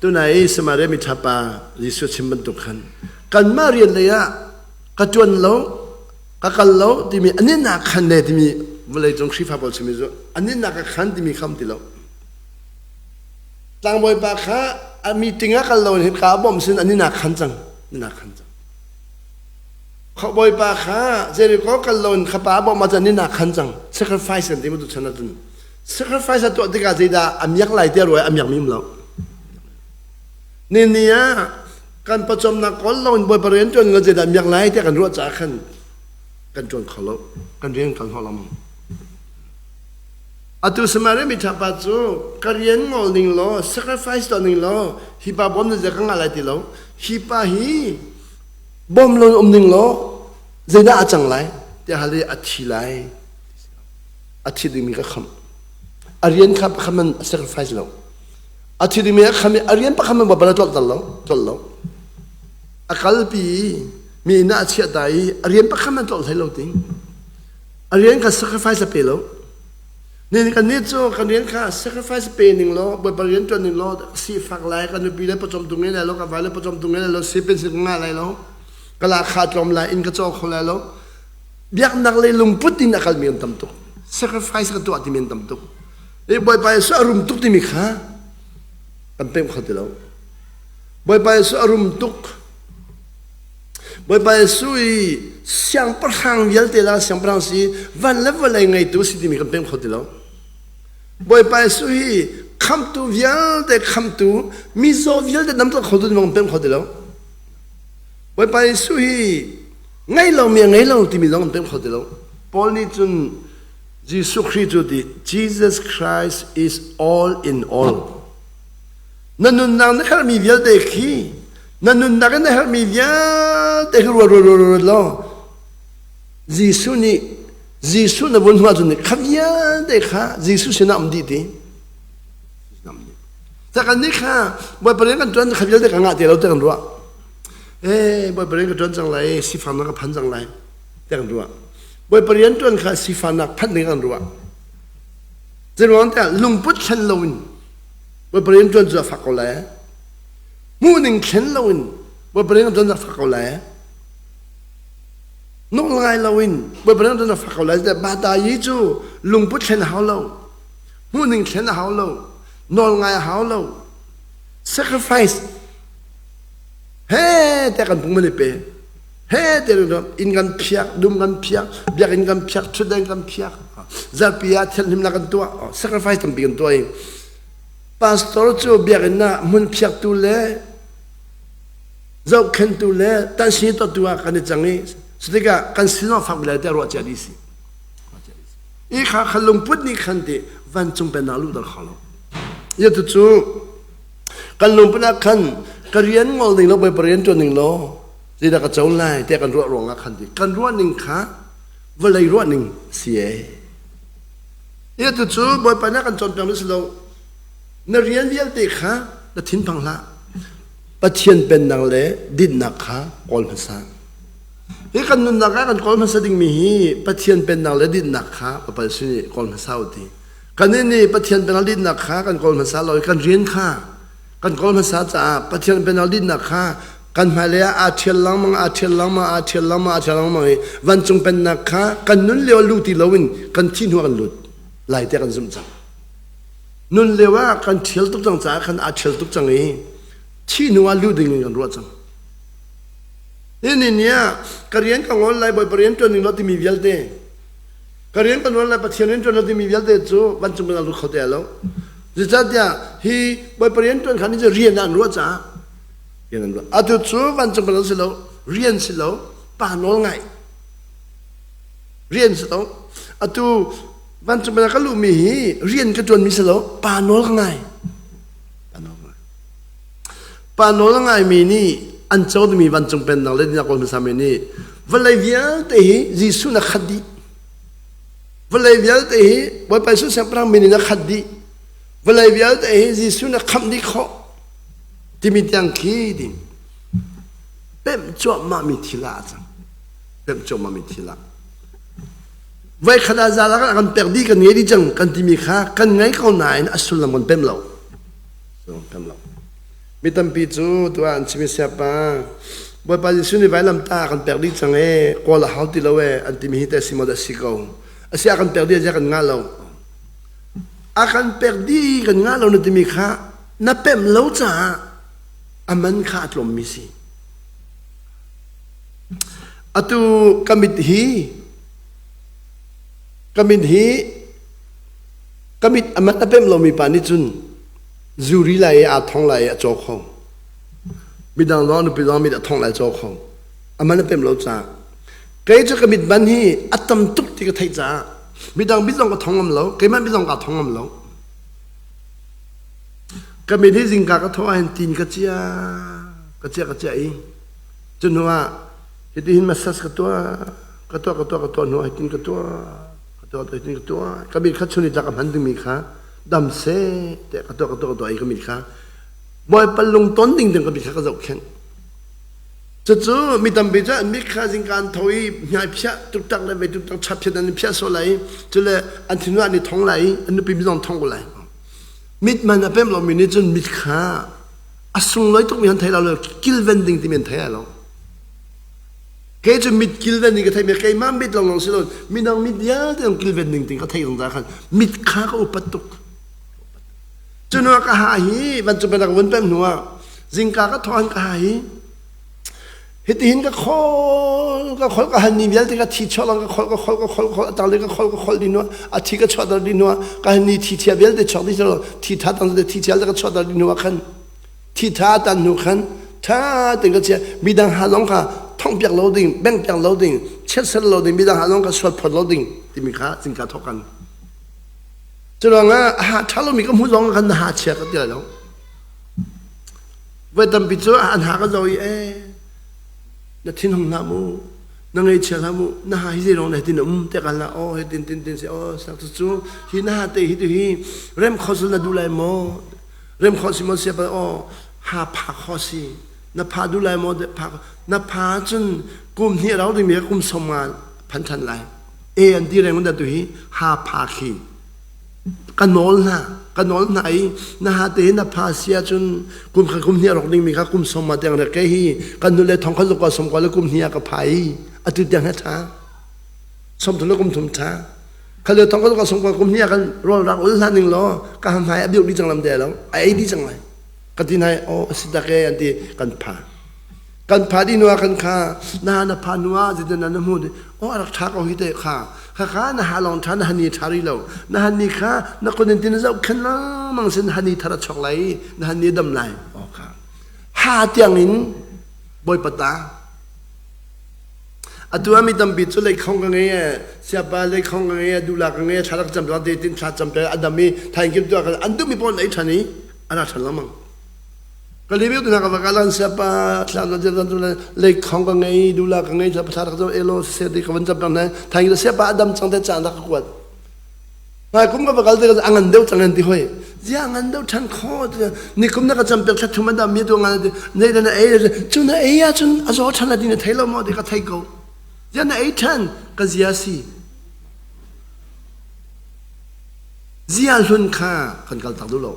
tunai Samaria miṭha pa Jesuh chim bantuk khan kanmah rian lei ah ka ṭuan lo ka kal lo timi anin ah khan ne timi vawleicung Khrihfa pawl chimmi cu anin ah ka khan timi kham ti lo. Tlangbawi pa kha a meeting ah kal lo in ka bawmh sin anin ah khan cang anin ah khan cang. Khuabawi pa kha Jericho kal lo in kha pa bawmh ah cun anin ah khan cang. Sacrifice kan ti mu tu chan ah cun sacrifice a tuah tikah zeidah a miak lai te ruai a miak mi um lo. Ni ni ah kan pawcawmnak kawl lo in Bawipa rian ṭuan lo zeidah miak lai tiah kan ruah caah khan kan ṭuan kho lo kan rian kal hnawh lengmang. Atu Samaria miṭha pa cu ka rian ngol ning law sacrifice tuah ning law hi pa bawm na zia ka ngah lai ti lo hi pa hi bawm lo um ning law zeidah a cang lai tiah hal i a thi lai a thi dingmi ka khamh a rian kha pakhat man sacrifice lo a thi dingmi a kham i a rian pakhat man bala tlolh tal lo tlolh lo a kalpi mi inn ah a chiah ta i a rian pakhat man tlolh hlei lo ting a rian kha sacrifice a pe lo ni kan nih cu kan rian kha sacrifice pe ning law bawipa rian tuan ning law sifak lai kan nupi le pawcawm tung lai lo ka vai le pawcawm tung lai lo si pension ka ngah lai lo ka la kha tlawm lai inn ka caw kho lai lo biaknak lei lungput in a kalmi an tam tuk sacrifice ka tuah timi an tam tuk i Bawipa Jesuh a rum tuk timi kha kan pemh kho ti lo Bawipa Jesuh a rum tuk Bawipa Jesuh i siangpahrang vialte la siangpahrang si van le vawlei ngeitu si timi kan pemh kho ti lo Bawipa Jesuh hi khamtu vialte khamtu mizaw vialte damter khotu timi kan pemh kho ti lo Bawipa Jesuh hi ngei lomi a ngei lo timi zong an pemh kho ti lo. Paul nih cun Jesuh Khrih cu ti Jesus Christ is all in all. Na nunnak na herhmi vialte khi na nunnak in na herhmi vialte khi ruat ruat ruat ruat law Jesuh nih Jesuh na vun hmuh ahcun kha vialte kha Jesuh sinah um dih ti. Ca kan nih kha Bawipa rian kan ṭuan kha vialte ka ngah ti lo ti kan ruah. Eh Bawipa rian ka ṭuan cang lai, sifaknak ka phan cang lai ti kan ruah. Bawipa rian ṭuan kha sifaknak phanh ding kan ruah. Zeiruang tiah lungput thlen loin Bawipa rian ṭuan cu a fak ko lai. Hmuhning thlen loin Bawipa rian ṭuan cu a fak ko lai. Nawl ngai loin Bawipa rian ṭuan a fak ko lai. Bata yi cu lungput thlen a hau lo. Hmuhning thlen a hau lo. Nawl ngai a hau lo. Sacrifice he te kan pung man i pe. He te inn kan phiak, dum kan phiak, biakinn kan phiak, thutden kan phiak. Zarpi ah thianhlimnak kan tuah. Sacrifice tampi kan tuah i pastor cu biakinn ah hmun phiaktu le zohkhentu le tansi tuahtu ah kan i cang i cutikah kan sinah fak bilai tiah ruah cia dih si. I kha kha lungput nih khan ti vancung pennak luhter kho lo. Ya tu cu kan lungput ah khan ka rian ngol ning lo bawipa rian ṭuan ning law zeidah ka co lai tiah kan ruah ruangah khan ti kan ruah ning kha vawlei ruah ning si ee. Ya tu cu bawipa nih kan cawnpiak mi si lo na rian vialte kha na thinphang hlah Pathian pennak le dinnak kha kawl hmasa. Hi kan nunnak ah kan kawl hmasa dingmi hi Pathian pennak le dinnak kha papal sin i kawl hmasa u ti. Kan nih Pathian pennak dinnak kha kan kawl hmasa lo i kan rian kha kan kawl hmasa caah Pathian pennak dinnak kha kan hmailei ah aa ṭhial lengmang, aa ṭhial lengmang, aa ṭhial lengmang, aa ṭhial lengmang i vancung pennak kha kan nun lio lut ti loin kan thih hnu ah kan lut lai tiah kan zumh cang. Nun lio ah kan ṭhial tuk cang caah khan aa ṭhial tuk cang i thih hnu ah luh ding in kan ruah cang. Ni ni ah ka rian ka ngol lai Bawipa rian ṭuan ning law timi vialte. Ka rian kan ṭuan le Pathian rian ṭuan lo timi vialte cu vancung kan lut kho te lo. Zeicahtiah hi Bawipa rian ṭuan kha nih cu rian ah an ruah caah rian an ruah. Atu cu vancung kan si lo, rian si lo, pa nawl ngaih. Rian si lo. Atu vancung kan ka luhmi hi rian ka ṭuanmi si lo, pa nawl ka ngai. Pa nawl ka ngai. Pa nawl a ngaimi nih an co dingmi vancung pennak le dinnak kawl hmasami nih vawlei vialte hi Jesuh na khat dih. Vawlei vialte hi Bawipa Jesuh siangpahrang min in a khat dih. Vawlei vialte hi Jesuh na khamh dih khawh timi tiang khi ding pemh cuahmahmi thil ah a cang. Pemh cuahmahmi thil ah. Voi khat ah za ah kan pek dih kan ngei dih cang kan timi kha kan ngei ko nain a sullam kan pemh lo. Sullam pemh lo. Mi tampi cu tuah an chim i siapa Bawipa Jesuh nih vailamtah a kan pek dih cang ee, kawl a hau ti lo ee an timi hi teh si maw dah si ko. A si a kan pek dih a kan ngah lo. A kan pek dih kan ngah lo na timi kha na pemh lo caah a man kha a tlawmmi si. Atu ka mit hi ka mit hi ka mit a man a pemh lomi pa nih cun Zuri lai i aa thong lai i a caw kho. Midang zong nupi zong mit a thong lai caw kho. A man a pem lo caah. Kei cu ka mit ban hi a tam tuk ti ka theih caah midang mit zong ka thong ngam lo, keimah mit zong kaa thong ngam lo. Ka mit hi zingka ka thawh ahhin tin ka cia, ka cia ka cia i cu hnu ah hitihin massage ka tuah, ka tuah ka tuah ka tuah hnu ah hitin ka tuah, ka tuah hitin ka tuah. Ka mit kha chun i tlak a hman dingmi kha dam seh tiah ka tuah ka tuah ka tuah i ka mit kha Bawipa lungton ding ding ka mit kha ka zohkhenh. Cucu mi tampi cu an mit kha zingka an tho i hmai phiah tuktak le vei tuktak chap phiat an i phiah sawh lai i cule an thinlung an i thong lai i an nupi mi zong thong ko lai. Mit man a pem lomi nih cun mit kha a sunglawi tukmi an thei lo kilven ding timi an thei lai lo. Kei cu mit kilven ding ka theih mi keimah mit lawnglawng si lo midang mit vialte zong kilven ding ting ka theih zungzal khan mit kha ka upat tuk. Cu hnu ah ka ha hi vancung pennak vun pem hnu ah zingka ka thawh ka ha hi hitihin ka khol ka khol ka han ni vialte ka thi chuah lang ka khol ka khol ka khol khol atang ka khol ka khol di hnu a thi ka chuah dar di hnu ka han ni thi chia vialte chuak di thi tha tang thi chia ka chuah dar di hnu ah khan Thi tha tan hnu khan tha tein ka chia midang ha zong kha thong piak lo ding beng piak lo ding chiatser lo ding midang ha zong kha sual phot lo ding timi kha cingka thawk kan cu ruangah a ha tha lomi ka hmu zong khan na ha chia ka ti lai lo voi tampi cu an ha ka zo i e na thin hung hlah mu na ngei chia hlah mu na ha hi zei rong na tin um te kan la o he tin tin tin se o sak cu hi na ha te hi tu hi rem khosul na du lai maw Rem khawh si maw sia pa aw ha pha kho si na pha du lai maw pha na pha cun kum hnih rau ding mi kum som nga phan than lai e an ti reng da tu hi ha pha khi ka nawl hna ka nawl hna i na ha te na pha sia cun kum kha kum hnih rok ding mi kha kum som ma tiang re ke hi kan nu le thong kha zuk som ko le kum hnih ka pha i atu tiang he tha som thum le kum thum tha Kha thong ka song kum hnih kan rawl rak ul hlan ning law ka hmai a biuk di cang lam de lo a ei di cang lai ka ti nai o si tak e an ti kan pha kan pha di nuwa kan kha na na pha nuwa zin na na mu o rak tha ko hi te kha kha kha na ha long tha na hani tha ri lo na hani kha na kunin tin zau khan lang mang sin hani thara chok lai na hani dam lai o kha ha tiang in boi pata Atu ah mi tampi cu leikhong ka ngei ee, siapa leikhong ka ngei ee, duhla ka ngei ee, thla rak cam te tin thla cam te a dam i thaing tu ah an duhmi pawl an ei ṭhan i an ra ṭhan lengmang. Ka libiu tu hna ka va kalan siapa thla leikhong ka ngei, duhla ka ngei, thla rak cam elo se ti ka van cam peng hna thaing siapa a dam cang te caan rak ka kuat. Hmai kum ka va kal tikah a ngan deuh cang an ti hoi. Zia ngan deuh ṭhan kho ni kum na ka cam pek thla thum a dam mi tu ngan ti nei na ei cu na ei ahcun a zaw ṭhan ti na thei lo maw ti ka thei ko. Zia na ei ṭhan ka zia si. Zia hlun kha kan kal tak duh lo.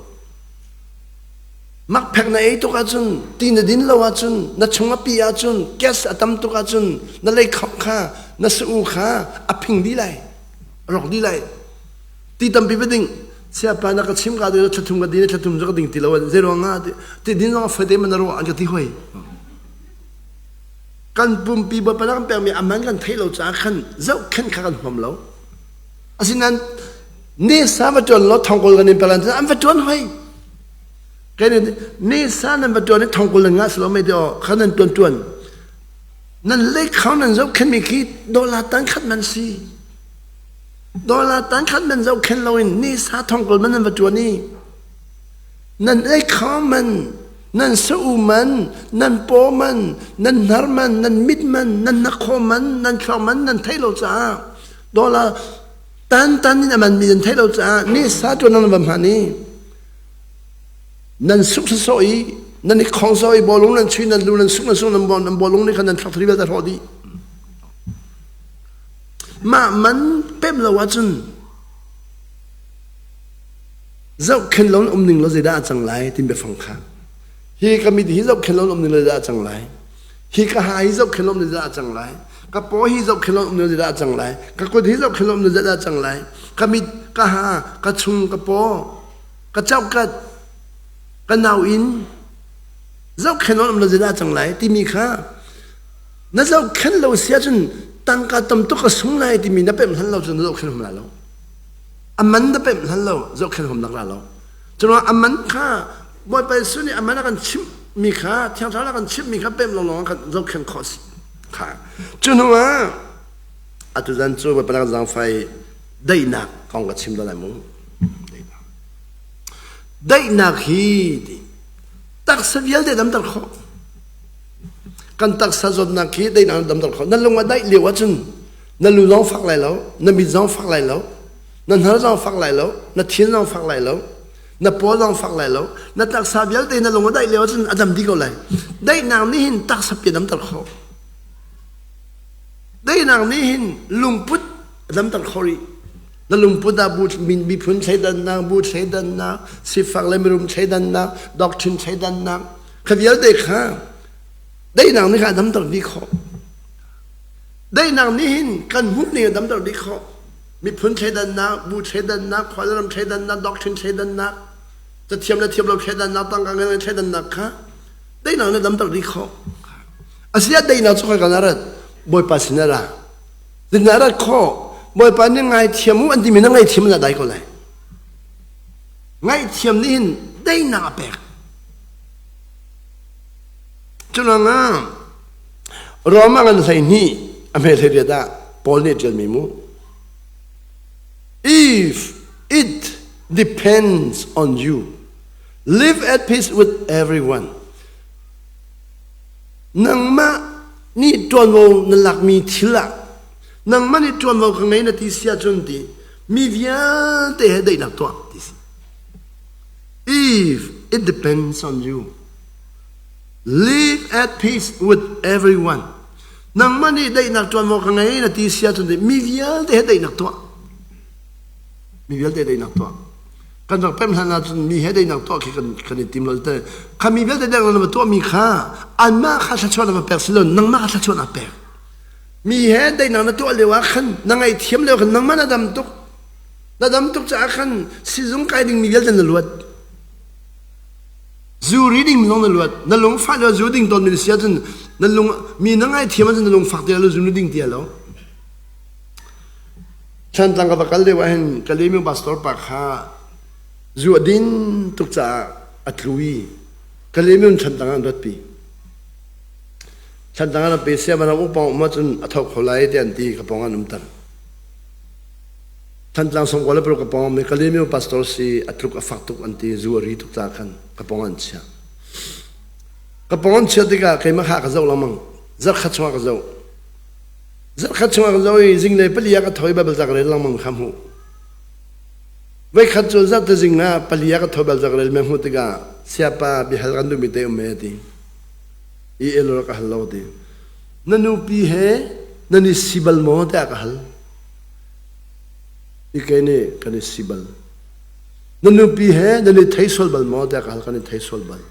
Makphek na ei tuk ahcun ti na din lo ahcun na chung a pi ahcun gas a tam tuk ahcun na lei khok kha na su kha a phing dih lai. Rawk dih lai. Ti tampi va ding. Siapa na ka chim ka de thlathum ka din thlathum cu ka ding ti lo zei ruang ah ti din zong fai te man ro an ka ti hoi. Kan pumpi bawipa na kan pekmi aman kan theih lo caah khan zohkhenh kha kan huam lo. Asinain ni sa va ṭuan law thongkul kan in pe lan an va ṭuan hoi. Kai ni sa nan va ṭuan i thongkul nan ngah silo mei ti aw kha nan ṭuan ṭuan. Nan lei khau nan zohkhenmi khi dollar tan khat man si. Dollar tan khat man zohkhen loin ni sa thongkul man nan va ṭuan i nan ei kho man nan sa-u man nan paw man nan hnar man nan mit man nan hnakhaw man nan thluak man nan theih lo caah dollar tan tan in a man mi nan theih lo caah ni sa ṭuan nan va hman i nan suk sawsawh i nan i khong sawh i bawlung nan chui nan lu nan suk nan suk nan nan bawlung nih khan nan thluak thari vialte hrawh dih mah man pem lo ahcun Zohkhenh lo in um ning law zeidah a cang lai timi biafang kha. Hi ka mit hi zohkhenh lo in um ning law zeidah a cang lai. Hi ka ha hi zohkhenh lo um ning zeidah a cang lai. Ka paw hi zohkhenh lo um ning zeidah a cang lai. Ka kut hi zohkhenh lo um ning zeidah a cang lai. Ka mit, ka ha, ka chung, ka paw, ka cokat, ka nauinn zohkhenh lo um lo zeidah a cang lai timi kha na zohkhenh lo si ahcun tangka tam tuk ka sung lai timi na pemh hlan lo cun na zohkhenh hum lai lo. A man na pemh hlan lo zohkhenh hom nak ra lo. Curuangah a man kha Bawipa Jesuh nih a man a kan chimh mi kha Thiang Thlarau a kan chimh mi kha pemh lawnglawng kan zohkhenh khawh si kha. Cu hnu ah atu zan cu Bawipa nak zaangfai daihnak kong ka chim lai mu. Daihnak hi ti taksa vialte damter khawh. Kan taksa zawtnak hi daihnak damter khawh. Na lung a daih lio ahcun na lu zong fak lai lo, na mit zong fak lai lo, na hnar zong fak lai lo, na thin zong fak lai lo, na paw zong fak lai lo, na taksa vialte na lung a daih lio ahcun a dam dih ko lai. Daihnak nih hin taksa pi a damter khawh. Daihnak nih hin lungput a damter khawh rih. Na lungput ah bu miphun thleidannak, bu thleidannak, sifak le mirum thleidannak, doctrine thleidannak, kha vialte kha daihnak nih kha a damter dih khawh. Daihnak nih hin kan hmuhning a damter dih khawh. Miphun thleidannak, bu thleidannak, khualram thleidannak, doctrine thleidannak, cathiam le thiam lo thleidannak, tangka ngei le thleidannak kha daihnak nih a damter dih khawh. Asiah daihnak cu kan rat Bawipa sin a ra. Zin a rat khawh. Bawipa nih ngaithiam u an timi na ngaihthiam na dai ko lai. Ngaihthiam nih hin daihnak a pek. Culangah Rome ah ngan 12 a hme 18 ah Paul nih a ṭialmi mu. If it depends on you, live at peace with everyone. Nangmah nih ṭuanvo na lakmi thil ah nangmah nih ṭuanvo ka ngei na ti si ahcun ti mi vialte he daihnak tuah ti si. If it depends on you, Live at peace with everyone. Nangmah nih daihnak ṭuanvo ka ngei na ti si ahcun mi vialte he daihnak tuah. Mi vialte daihnak tuah. Kan rak pem hlan ahcun mi he daihnak tuah khi kan, kan i tim lo. Kha mi vialte daihnak na va tuahmi kha anmah kha thluachuah na va pek si lo nangmah kha thluachuah na pek. Mi he daihnak na tuah lio ah khan na ngaihthiam lio khan nangmah na dam tuk. Na dam tuk caah khan sizung kai ding mi vialte na luat. Zu ri ding zong na luat. Na lung fah lio zu ding tawn mi na si ahcun na lung mi na ngaithiam ahcun na lung fak ti lo zu na ding ti lo. Thantlang ka va kal deuh ah hin Kalemi pastor pa kha zu a din tuk caah a tlu i Kalemi un Thantlang ah an ratpi. Thantlang ah an pe sia vanam upang um ahcun a tho kho lai ti an ti ka pong an um ter. Thantlang 96 ka pong mi Kalemi pastor si a tluk a fak tuk an ti zu a ri tuk ca khan ka pong an chiah. Ka pong an chiah tikah keimah kha ka zoh lengmang. Zarkhat chungah ka zoh. Zarkhat chungah ka zoh i zinglei pali ah ka tho i Bible ca ka rel lengmang kha hmuh. Voikhat cu zarhte zing ah pali ah ka tho Bible ca ka rel me hmuh tikah siapa biahal kan duhmi te um me ti. I el ka hal lo ti. Na nupi he nan i si bal maw tiah ka hal. I kei nih kan i si bal. Na nupi he nan i thei sual bal maw tiah ka hal kan i thei sual bal.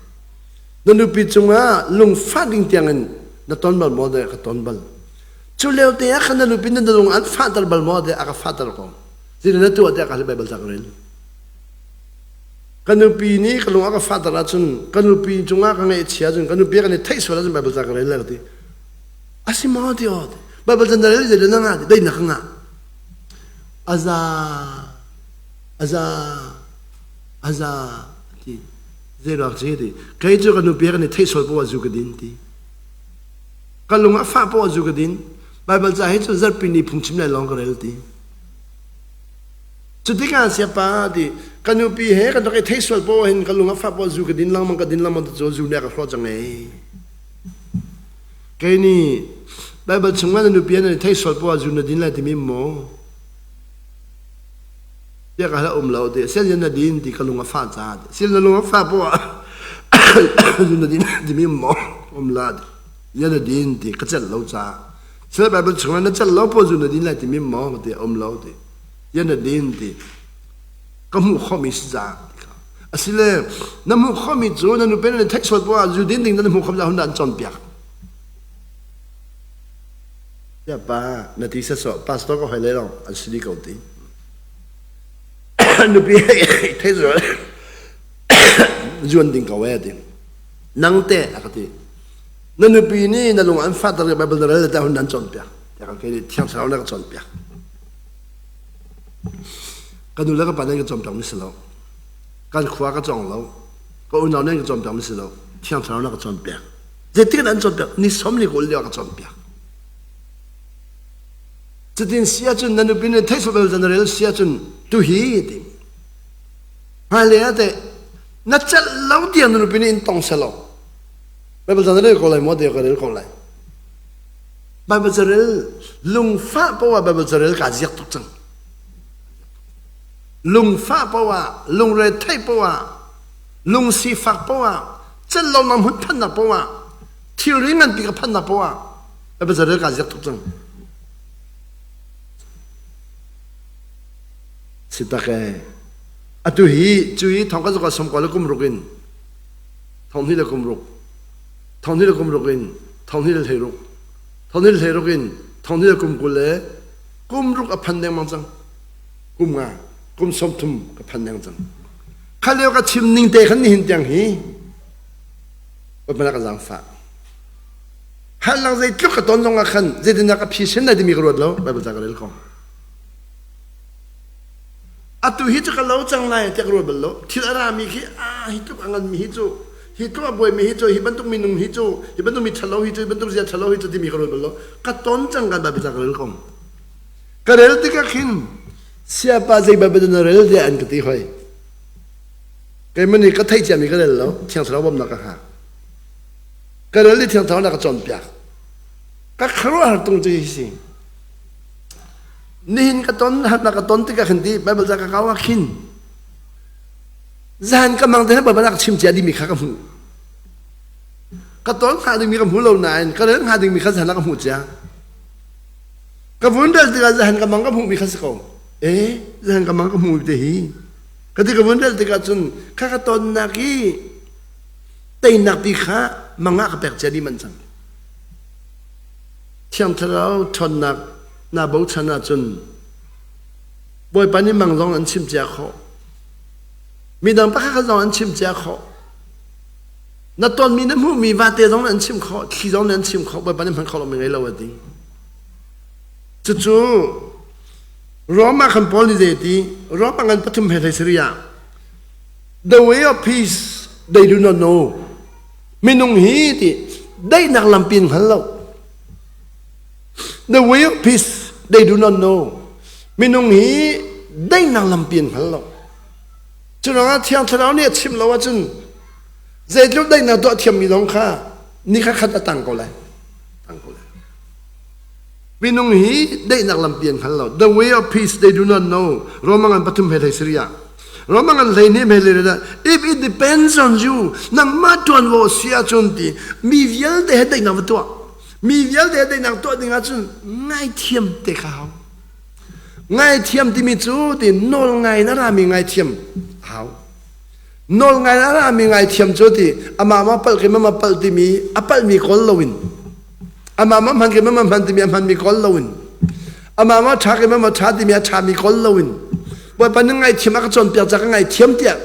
Na nupi cungah lungfah ding tiangin na ton bal maw tiah ka ton bal. Cu lio te ah khan na nupi na lung an fahter bal maw tiah a ka fahter ko. Zeitin na tuah tiah ka hal Baibal ca ka rel. Ka nupi nih ka lung a ka fahter ahcun ka nupi cungah ka ngaihchia ahcun ka nupi kan i theih sual ahcun Baibal ca ka rel lai ka ti. A si maw ti aw. Baibal ca na rel zeidah na ngah ti daihnak ka ngah. Aza aza aza ti zei ruak si ti kei cu ka nupi kan i theih sual poah zu ka din ti ka lung a fah poah zu ka din Bible ca hi cu zarhpi ni phungchim lai lawng ka rel ti cu tikah siapa ti ka nupi he kan rak i theih sual poah hin ka lung a fah poah zu ka din lengmang ka din lengmang cu zu nih a ka hrawh cang ei kei nih Bible chungah na nupi he nan i theih sual poah zu na din lai timi maw Tiah ka hla um lo ti sian na din ti ka lung a fah ca ti sil na lung a fah poah zu na din timi maw um la ti ya na din ti ka celh lo ca sel Bible chungah na celh lo poah zu na din lai timi maw ti um lo ti ya na din ti ka hmuh khomi si ca asile na hmuh khomi cu na nupi na theih sual poah zu din ding na hmuh khom hun an cawnpiak Ya pa na ti sa so pastor ka hoi le long an si ko ti nupi thei zual zuan ding ko e ti nang te a ka ti na nupi nih na lung an fat tar Bible na rel ta hun nan cawn piak ta ka ke thiang thlarau na ka cawn piak ka nu le ka pa nan ka cawn piak mi si lo kan khua ka cawng lo ka unau nan ka cawn piak mi si lo thiang thlarau na ka cawn piak Zeitik an cawnpiak? Ni som ni kul lio a ka cawnpiak. Cutin si ahcun na nupi nih theih bel na rel si ahcun tuhi ti. Hmailei ah teh na celh lo tiang na nupi nih in tong selaw. Bible ca na rel ko lai maw tiah ka rel ko lai. Bible ca rel lungfah poah Bible ca rel kaa ziak tuk cang. Lungfah poah, lungre theih poah, lungsifak poah celh lonak hmun phannak poah thilri nganpi ka phannak poah ka ka ziak tuk cang si tak e atu hi cu hi thong ka zuka som ko le kum ruk in thong hnih le kum ruk thong hnih le kum ruk in thong hnih le hlei ruk thong hnih le hlei ruk in thong hnih le kum 20 le kum ruk a phan dengmang cang kum nga kum 30 ka phan deng cang Kha lio ka chim ning te khan nihin tiang hi Baibal ka zaangfah. Hal lang zeitluk ka ton zong ah khan zeitindah ka phisin lai timi ka ruat lo Baibal ca ka rel ko. Atu hi cu ka lo cang lai tiah ka ruat bal lo. Thil a rami khi ah hi tluk a nganmi hi cu hi tluk a buaimi hi cu hi bantuk minung hi cu hi bantuk mi ṭhalo hi cu hi bantuk zia ṭhalo hi cu timi ka ruat bal lo. Ka ton cang kan Baibal ca ka rel ko. Ka rel tikah khin Siapa zei Baibal na rel tiah an ka ti hoi. Keimah nih ka theih ciami ka rel lo, Thiang Thlarau bawmhnak ka hngak. Ka rel i Thiang Thlarau na ka cawnpiak. Ka khuaruahhar tung cu hi si. Nihin ka ton, harnak ka ton tikah khin ti Baibal ca ka kau ah khin zan ka mang te Baibal ka chim cia dimi kha ka hmuh. Ka ton hnga dingmi ka hmu lo nain ka rel hnga dingmi kha zan ah ka hmuh cia. Ka vun rel tikah zahan ka mang ka hmuhmi kha si ko. Eh, zahan ka mang ka hmuhmi te hi. Ka ti ka vun rel tikah cun kha ka tonnak i teinak ti kha mang ah ka pek cia dih manh cang. Thiang Thlarau ṭhawnnak naa bochan ahcun Bawipa nih mang zong an chim cia khawh. Midang pakhat khat zong an chim cia khawh. Na tonmi na hmuhmi vate zong an chim khawh, thli zong an chim khawh, Bawipa nih hman khawh lomi ngei lo a ti. Cucu Rome ah khan Paul nih zei ti? Rome ah ngan pathum he hlei sarih ah The way of peace they do not know. Minung hi ti daihnak lampi an hngal lo. The way of peace they do not know. Minung hi daihnak lampi an hngal lo. Cu ruangah Thiang Thlarau nih a chim lo ahcun zeitluk daihnak tuah thiammi zong kha ni kha khat a tang ko lai. Tang ko lai. Minung hi daihnak lampi an hngal lo. The way of peace they do not know. Roma ngan pathum he hlei sari ah. Roma ngan hlei hnih he hlei If it depends on you, nangmah tuanvo si ahcun ti mi vialte he daihnak va tuah. Mi vialte he daihnak tuah ding ahcun ngaithiam te kha hau. Ngaithiam timi cu ti nawl ngai na rami ngaithiam hau. Nawl ngai na rami ngaithiam cu ti amah ma palh ke ma palh timi a palhmi kawl loin amah ma hman ke ma hman timi a hmanmi kawl loin amah ma ṭha ke ma ṭha timi a ṭhami kawl loin Bawipa na ngaithiam a ka cawnpiak ca ka ngaithiam tiah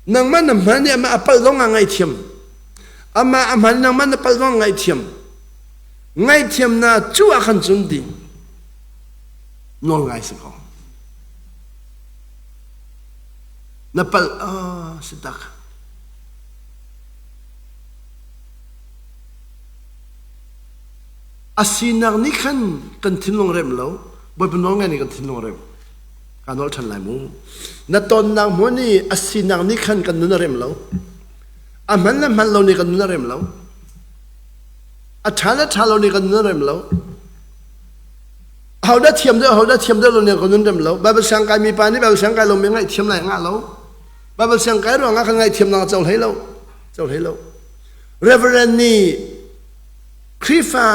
nangmah na hman i amah a palh zong ah ngaithiam amah a hman nangmah na palh zong ah ngaithiam ngaihthiam na cu ah khan cun ti nawl ngai si ko. Na palh ah si tak. A sinak nih khan kan thinlung rem lo. Bawipa nawl ngai nih kan thinlung rem. Ka nawl ṭhan lai mu. Na tonnak hmun i a sinak nih khan kan nun a rem lo. A hman le hman lo nih kan nun a rem lo. A ṭha le ṭha lo nih kan nun a rem lo. Ahodah thiam deuh, ahodah thiam deuh lo nih kan nun rem lo. Bible siang kai mi pa nih Bible siang kai lo mi ngaihthiam lai ngah lo. Bible siang kai ruangah kan ngaihthiamnak a co hlei lo. Co hlei lo. Reverend nih Khrihfa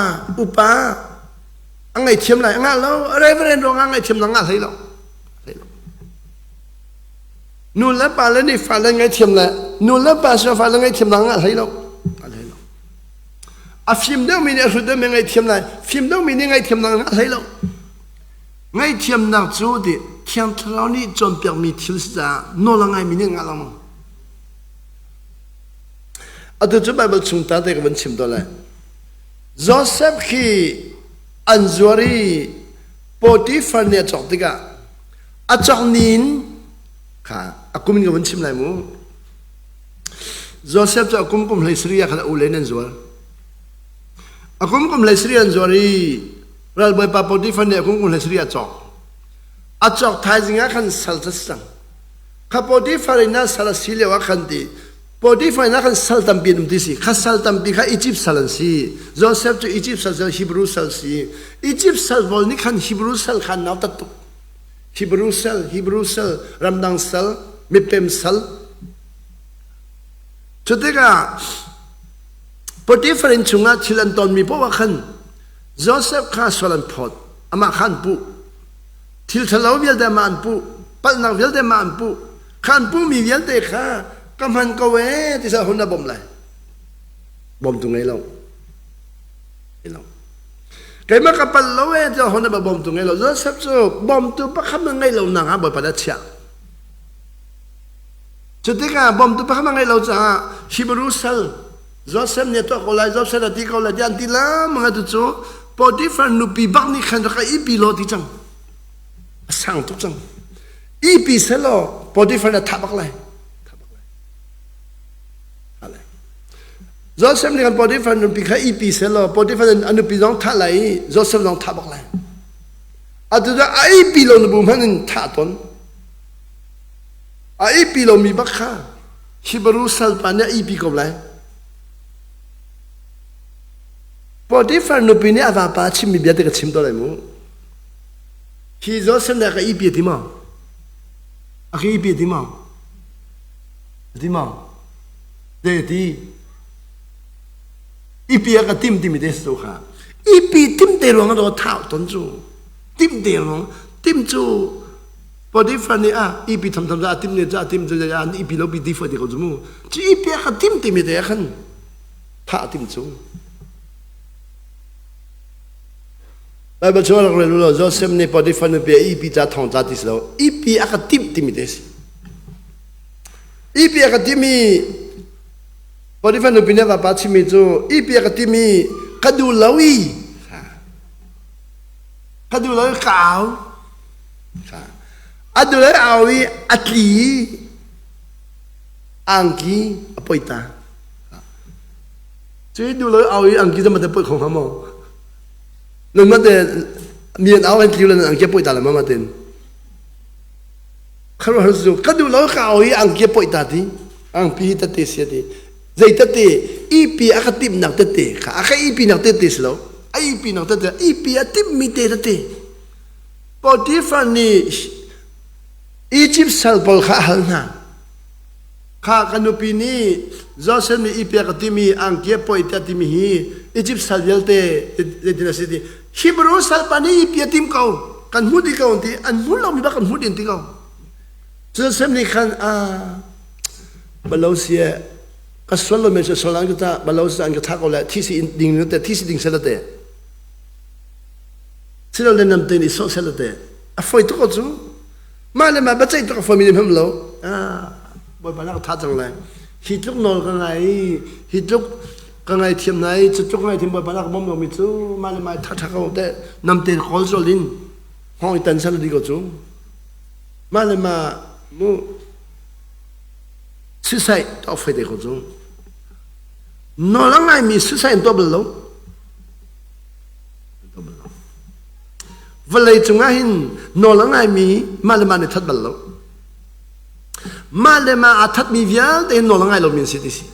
upa a ngaihthiam lai a ngah lo. Reverend ruangah ngaihthiamnak ngah hlei lo. Hlei lo. Nu le pa le nih fale ngaihthiam le nu le pa si fale ngaihthiamnak ngah hlei lo. Hlei lo. A fim deuhmi nih a hrut deuhmi ngaihthiam lai. Fim deuhmi nih ngaihthiamnak ngah hlei lo. Ngaihthiamnak cu ti Thiang Thlarau nih cawnpiakmi thil si caah nawl a ngaimi nih ngah lengmang. Atu cu Baibal chung ta te ka van chim to lai. Joseph khi an zuar i Potiphar nih a cawk tikah a cawk ni in kha a kum in ka van chim lai mu. Joseph cu a kum kum hlei sarih ah khan a ule in an zuar. A kum kum hlei sarih an zuar i ralbawipa Potiphar nih a kum kum hlei sarih a cawk. A cawk thaizing ah khan sal cu a si cang. Kha Potiphar in ah sal a si lio ah khan ti Potiphar in ah khan sal tampi an um ti si. Kha sal tampi kha Egypt sal an si. Joseph cu Egypt sal si Hebrew sal si. Egypt sal pawl nih khan Hebrew sal kha an nautat tuk. Hebrew sal, Hebrew sal, ramdang sal, mipem sal. Cu tikah Potiphar inn chungah thil an tonmi paoh ah khan Joseph kha sual an phawt, amah kha an puh. Thil ṭhalo vialte amah an puh, palhnak vialte amah an puh. Kha an puhmi vialte kha ka hman ko ee ti sa hun a bawmh lai. Bawmtu ngei lo. Ngei lo. Keimah ka palh lo ee tiah hon a bawmtu ngei lo. Joseph cu bawmtu pakhat na ngei lo nak ah Bawipa nih a chiah. Cu tikah bawmtu pakhat na ngei lo caah Hebrew sal Joseph nih a tuah ko lai, Joseph a ti ko lai tiah an ti lengmang atu cu Potiphar nupi bak nih khan rak ka ihpi law ti cang. A sang tuk cang. Ihpi selaw Potiphar nih a thah bak lai. Thah bak lai. Joseph nih khan Potiphar nupi kha ihpi sehlaw Potiphar nih a nupi zong thah lai i Joseph zong thah bak lai. Atu cu a ihpi lo na bu hmanh in thah tawn. A ihpi lomi bak kha Hebrew salpa nih a ihpi ko lai. Potiphar nupi nih a vapa a chimmi bia te ka chim to lai mu. Hi Joseph nih a ka ihpi ti maw? A ka ihpi ti maw? Ti maw? Zeiti? Ipi a ka tim timi te si kha. Ipi tim te ruang ah thau ton cu. Tim te ruang tim cu Potiphar nih a ipi tham tham a tim ne ca tim cu an ipi lo pi ti fo ti ko cu mu. Cu ipi a ka tim timi te khan thah tim cu. Bible chung rak rel lo Joseph nih Potiphar nupi a ipi ca thong ca ti si lo. Ipi a ka tim timi te si. Ipi a ka timi Potiphar nupi nih a vapa chimmi cu ipi a ka timi ka duh lo i ka duh lo i ka au a duh lo i au i a tli i angki a poi ta cu i duh lo i au i angki cu mate poi kho hnga maw nan mate mi an au an tli lo nan angki a poi ta le ma matin Khuaruahhar cu ka duh lo ka au i angki a poih ta ti angpi tete si a ti zei tete ipi a ka timhnak tete kha a ka ipi nak tete si lo a ipi nak tete ipi a timhmi te tete Potiphar nih Egypt sal pawl kha a hal hna kha ka nupi nih Joseph nih ipi a ka timi angki a poih tiah timi hi Egypt sal vialte zeitin a si ti Hebrew salpa nih ipi a tim ko kan hmu dih ko an ti an hmu lomi bak kan hmu dih an ti ko Joseph nih khan a balo si ka sual lo me cu sual an ka ta balo si an ka tha ko le thi si ding te thi si ding sela te silo le nam te ni so sela te a foi tuk ko cu mah le mah biaceih tuk a foi mi nih hmam lo ah bawipa na ka tha cang lai hi tluk nawl ka ngai hi tluk ka ngaithiam hna i cutluk ngaithiam bawipa na ka bawm lomi cu mah le mah tha tha ko te namte kawl zol in hngawng i tan sal di ko cu mah le mah mu. Suicide tuah fai te ko cu. Nawl a ngaimi suicide an tuah bal lo. An tuah bal lo. Vawlei cungah hin nawl a ngaimi mah le mah nih that bal lo. Mah le mah aa thatmi vialte hin nawl a ngai lomi an si ti si.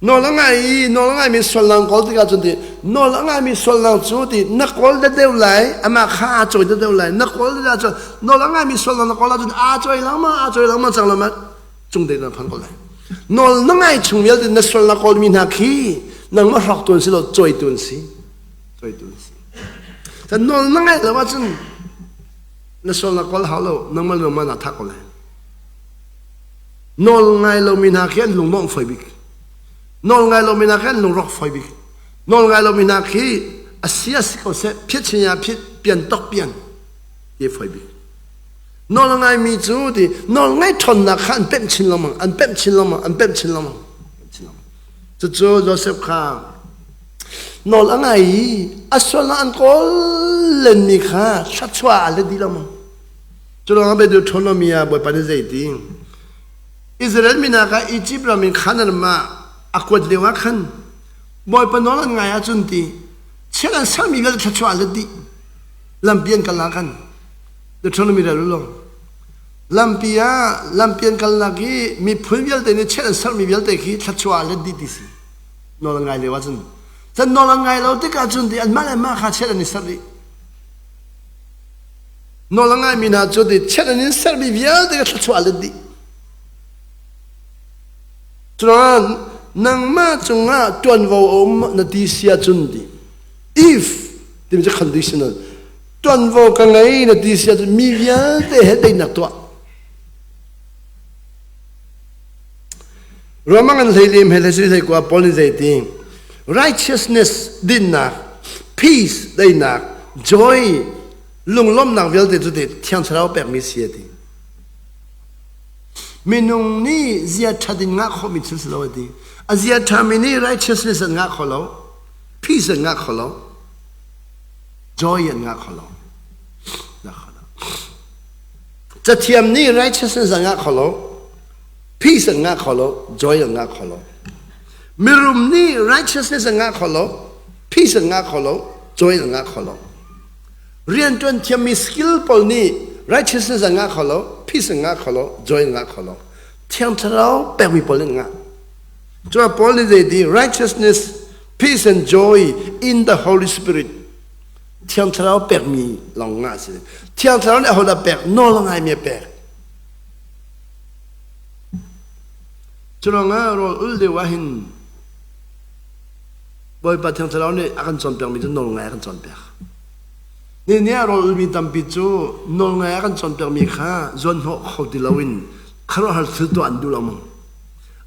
Nawl a ngai i nawl a ngaimi sualnak kawl tikah cun ti nawl a ngaimi sualnak cu ti na kawl da deuh lai amah kha aa cawi da deuh lai na kawl da cun nawl a ngaimi sualnak na kawl ahcun aa cawi lengmang aa cawi lengmang cang lama cung te na phan ko lai nawl na ngai chung vialte na sualnak kawlmi hna khi nangmah hrawk tu an si lo cawi tu an si cawi tu an si nawl na ngai lo ahcun na sualnak kawl hau lo nangmah nangmah na thah ko lai Nawl ngai lomi hna khi an lungmawng fawi bik. Nawl ngai lomi hna khi an lungrawk fawi bik. Nawl ngai lomi hna khi a si a si ko seh, phiat sin ah phiat, pian tok pian ti fawi bik. Nawl ngaimi cu ti nawl ngai ṭhawnnak kha an pemh chin lengmang, an pemh chin lengmang, an pemh chin lengmang. Cucu Joseph kha nawl a ngai i a sualnak an kawl lenmi kha thluachuah a let dih lengmang. Cu ruangah Deuteronomy ah Bawipa nih zeiti Israel mi hna kha Egypt ram in Canaan ram ah a kuat lio ah khan Bawipa nawl an ngai ahcun ti chiat an sermi vialte thluachuah an let dih lampi an kal ah khan Deuteronomy rel u law lampi ah lampi an kalnak i miphun vialte nih chiat an sermi vialte khi thluachuah an let dih ti si nawl an ngai lio ahcun cun nawl an ngai lo tikah cun ti anmah le anmah kha chiat an i serh dih Nawl a ngaimi hna cu ti chiat an in sermi vialte ka thluachuah let dih. Cun nangmah cungah ṭuanvo a um na ti si ahcun ti if timi cu conditional ṭuanvo ka ngei na ti si ahcun mi vialte he teinak tuah. Roman an hlei lim he hlei hlei kua Paul nih zei ti righteousness dinnak peace daihnak joy lunglawmhnak vialte cu ti thiang thlarau pekmi si a ti minung nih zia ṭhat in ngah khawhmi thil si lo a ti a zia ṭhami nih righteousness an ngah kho lo peace an ngah kho lo joy an ngah kho lo ngah kho lo cathiam nih righteousness an ngah kho lo peace an ngah kho lo joy an ngah kho lo mirum nih righteousness an ngah kho lo peace an ngah kho lo joy an ngah kho lo Rianṭuan thiammi skill pawl nih righteousness an ngah kho lo, peace an ngah kho lo, joy an ngah kho lo. Thiang Thlarau pekmi pawl nih an ngah. Cuah Paul nih zei ti righteousness, peace and joy in the Holy Spirit. Thiang Thlarau pekmi lawng ngah si. Thiang Thlarau nih ahodah pek? Nawl a ngaimi a pek. Curuangah rawl ul deuh ah hin Bawipa Thiang Thlarau nih a kan cawnpiakmi cu nawlngai a kan cawnpiak. Ni ni ah rawl ulmi tampi cu nawlngai a kan cawnpiakmi kha zuanhnawh kho ti loin khuaruahhar thil tuah an duh lengmang.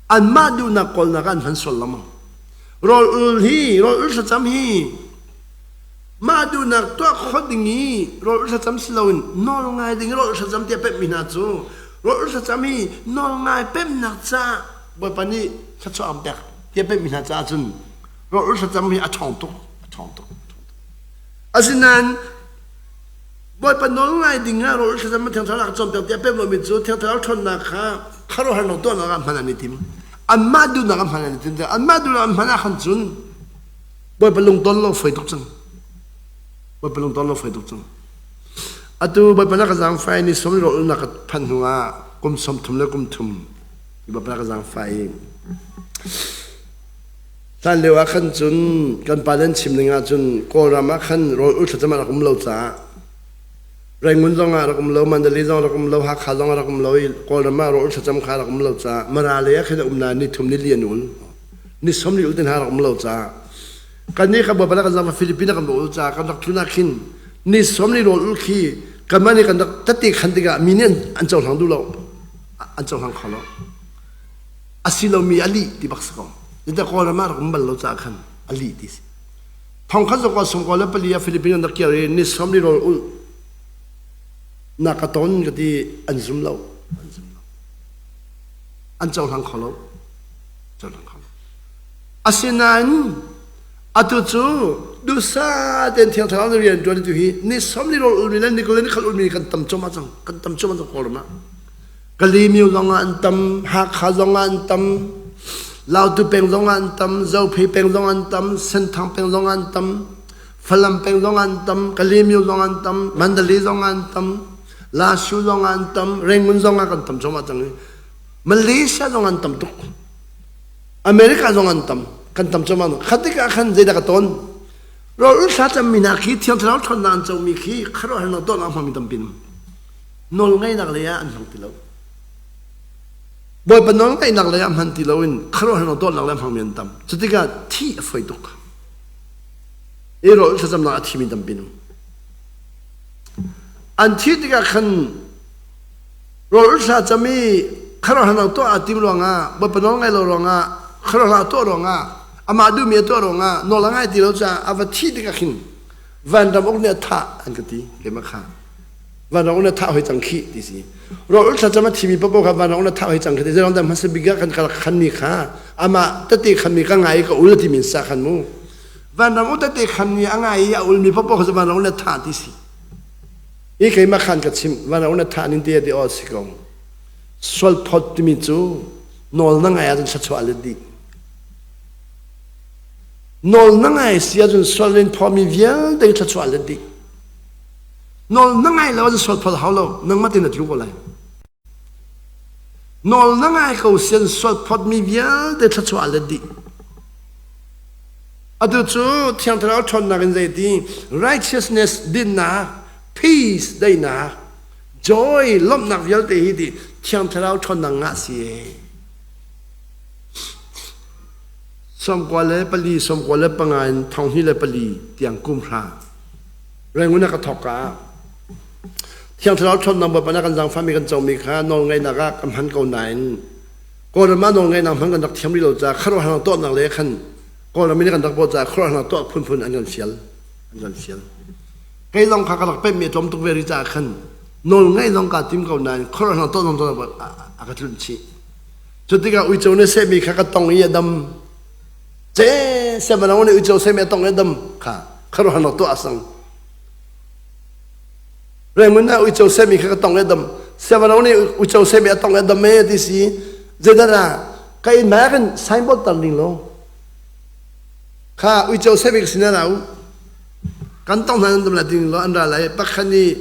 Anmah duhnak kawlnak ah an hman sual lengmang. Rawl ul hi, rawl ul thlacam hi mah duhnak tuah khawh ding i rawl ul thlacam si loin nawlngai ding i rawl ul thlacam tiah pemhmi hna cu rawl ul thlacam hi nawlngai pemhnak caah Bawipa nih thluachuah an pek tiah pekmi hna caah cun rawl thlacam hi a ṭhawng tuk a ṭhawng tuk asinain Bawipa nawl ngai ding ah rawl thlacam thiang thlarau cawnpiak tiah pek lomi cu thiang thlarau ṭhawnnak kha khuaruahharnak tuahnak ah hman an i tim anmah duhnak ah hman an i tim anmah duhnak ah hman ah khan cun Bawipa lungton lo foi tuk cang Bawipa lungton lo foi tuk cang atu Bawipa na ka zaangfai ni som rawl na ka phanh hnu ah kum 30 le kum thum Bawipa ka zaangfah i hlan lio ah khan cun kan pa an chim ning ah cun Kawlram ah khan rawl ul thlacam a rak um lo caah Rangoon zong ah rak um lo, Mandalay zong rak um lo, Hakha zong ah rak um lo i Kawlram ah rawl ul thlacam kha rak um lo caah Mara lei ah khin a um nain ni thum ni li an ul. Ni som li ul te hna rak um lo caah kannih kan Bawipa kan zaangfah Philippines ah kan ul caah kan rak tlun ah khin ni som li rawl ul khi kanmah nih kan rak tette khan tikah mi nih an cohlang duh lo. An cohlang kho lo. A si lomi a lih ti bak si ko. Zeicah Kawlram ah rak um bal lo caah khan a lih ti si. Thong khat zong 94 ah Philippines an rak kir i ni som li rawl ulh na ka ton ka ti an zum lo. An zum lo. An cohlang kho lo. Cohlang kho lo. Asinain atu cu duhsah tein Thiang Thlarau nih rian ṭuan tu hi ni som li rawl ulmi le ni kul le ni khat ulmi kan tam cuahmah cang. Kan tam cuahmah cang Kawlram ah. Kalymyo zong ah an tam, Hakha zong ah an tam, Lautu peng zong ah an tam, Zophei peng zong ah an tam, Senthang peng zong ah an tam, Falam peng zong ah an tam, Kalymyo zong ah an tam, Mandalay zong ah an tam, Lashu zong ah an tam, Rangoon zong ah kan tam cuahmah cang i Malaysia zong an tam tuk. America zong an tam. Kan tam cuahmah. Kha tikah khan zeidah ka ton? Rawl thla cammi hna khi Thiang Thlarau ṭhawnnak an comi khi khuaruahharnak tuahnak hmangmi tampi an um. Nawlngaihnak lei ah an hmang ti lo. Bawipa nawlngaihnak lei ah hman ti loin khuaruahharnak tuahnak lei hmangmi an tam. Cutikah thih a fawi tuk. I rawl thlacamnak a thimi tampi an um. An thih tikah khan rawl thla cam i khuaruahharnak tuah aa tim ruangah Bawipa nawl ngai lo ruangah khuaruahharnak a tuah ruangah amah duhmi a tuah ruangah nawl a ngai ti lo caah a va thih tikah khin vanram uk nih a thah an ka ti keimah kha vanram uk nih a thah hoi cang khih ti si rawl thlacam a thimi paoh kha vanram uk nih a thah hoi cang khi ti zeirong dah hmasa bik ah kan ka rak khanmi kha amah tete khanmi ka ngai i ka ul timi sa khan mu vanram uk tete khanmi a ngai i a ulmi paoh kha vanram uk nih a thah ti si I keimah khan ka chimh, van na thah ning te ti aw si ko. Sual phot timi cu nawl na ngai ahcun thluachuah let dih. Nawl na ngai si ahcun sual in phawmi vialte thluachuah let dih. Nawl na ngai lo ahcun sual phot hau lo, nangmah tein na tlu ko lai. Nawl na ngai ko sian sual photmi vialte thluachuah let dih. Atu cu Thiang Thlarau ṭhawnnak in zeiti righteousness dinnak, peace daihnak, joy lawmhnak vialte hi ti Thiang Thlarau ṭhawnnak ngah si. 94, 95 in 2004 tiang kum hra Rangoon ah ka thawk ka Thiang Thlarau ṭhawnnak Bawipa na kan zaangfahmi kan comi kha nawlngaihnak ah ka hman ko nain Kawlram ah nawlngaihnak hmang kan rak thiam rih lo caah khuaruahharnak tuahnak le khan Kawlram in kan rak bawh caah khuaruahharnak tuah phunphun an kan fial an kan fial. Kei zong kha ka rak pemhmi a tlawm tuk ve rih caah khan nawlngaih zong kaa tim ko nain khuaruahharnak tuah zong a ka tlunh chih. Cu tikah uico nih sehmi kha ka tong i a dam. Ce siangpahrang nih uico sehmi a tong i a dam kha khuaruahharnak tuah a sang. Raymond ah uico sehmi kha ka tong e dam. Siangpahrang nih uico sehmi a tong e dam e ti si. Zeidah dah ka inn hmai ah khan signboard tar ning law. Kha uico sehmi ka sin ah ra u. Kan tong hna nan dam lai ti ning law an ra lai. Pakhat nih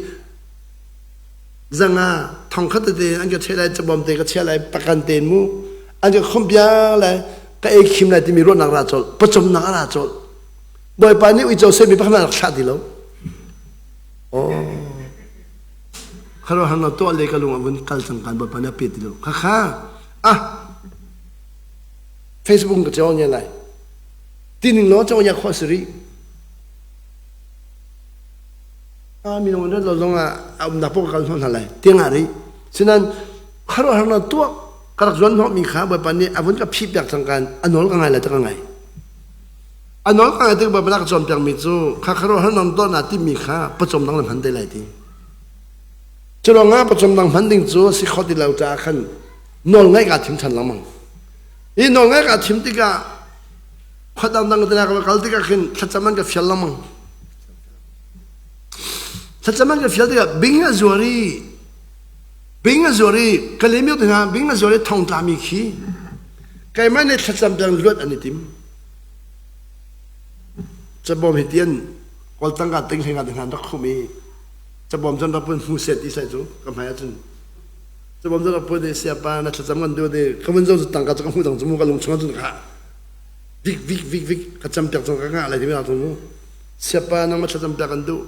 zanga thong khat tete an ka cheh lai cabawm te ka chiah lai pakan tein mu an ka khomh piak lai ka ei khim lai timi ruahnak ra colh pawcawmnak a ra colh Bawipa nih uico sehmi pakhat rak thlah ti lo Khuaruahhar tuah le ka lung a vun kal cang kan Bawipa nih a pe ti lo. Khakha ah Facebook ka cawng ya lai. Tining law cawng ya khawh si rih. Ah minung rat lo zong ah a umnak paoh ka kal hnawh hna lai. Tiang ah rih. Sinan khuaruahhar na tuah ka rak zuan hnawh mi kha Bawipa nih a vun ka phih piak cang kan a nawl ka ngai lai ta ka ngai. A nawl ka ngai tik Baibal a ka cawnpiakmi cu kha khuaruahhar nam tuah naa timmi kha pawcawm dang na hman te lai ti. Cu ruangah pawcawm dang hman ding cu a si kho ti lo caah khan nawl ngaih kaa thim ṭhan lengmang. Hi nawl ngaih kaa thim tikah khua dangdang te ka kal tikah khin thlacam an ka fial lengmang. Thlacam an ka fial tikah bing a zuar i bing a zuar i Kalaymyo te hna bing a zuar i thong tlami khi keimah nih thlacam piak luat an i tim. Cabawm hi tian kawl tangka ting hlei nga te hna rak khum i cabawm cun rak pun hmu set ti sai cu ka hmai ahcun cabawm cun rak pun i siapa na thlacam kan duh ti ka vun zo cu tangka cu ka hmu dang cu mu ka lung chung ahcun ka vik vik vik vik ka cam piak cang ka ngah lai ti mi cu mu siapa nang ma thlacam piak kan duh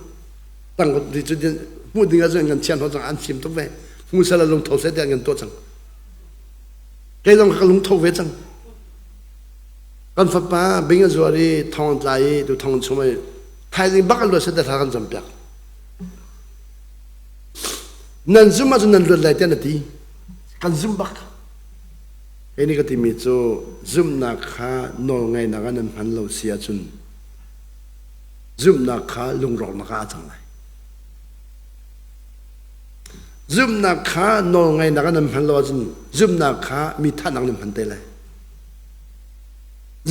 tang ti cu hmuh ding ahcun kan thian ho cang an fim tuk ve hmu sala lung tho se ti an kan tuah cang kei zong ka lung tho ve cang Kan fapa bing a zuar i thong an tla i tu thong chung i thaizing bak an luat set thla kan campiak. Nan zum ahcun nan luat lai tiah na ti. Kan zum bak. Kei nih ka timi cu zumhnak kha nawlngaihnak ah nan hman lo si ahcun zumhnak kha lungrawknak ah a cang lai. Zumhnak kha nawlngaihnak ah nan hman lo ahcun zumhnak kha mi thahnak nan hman te lai.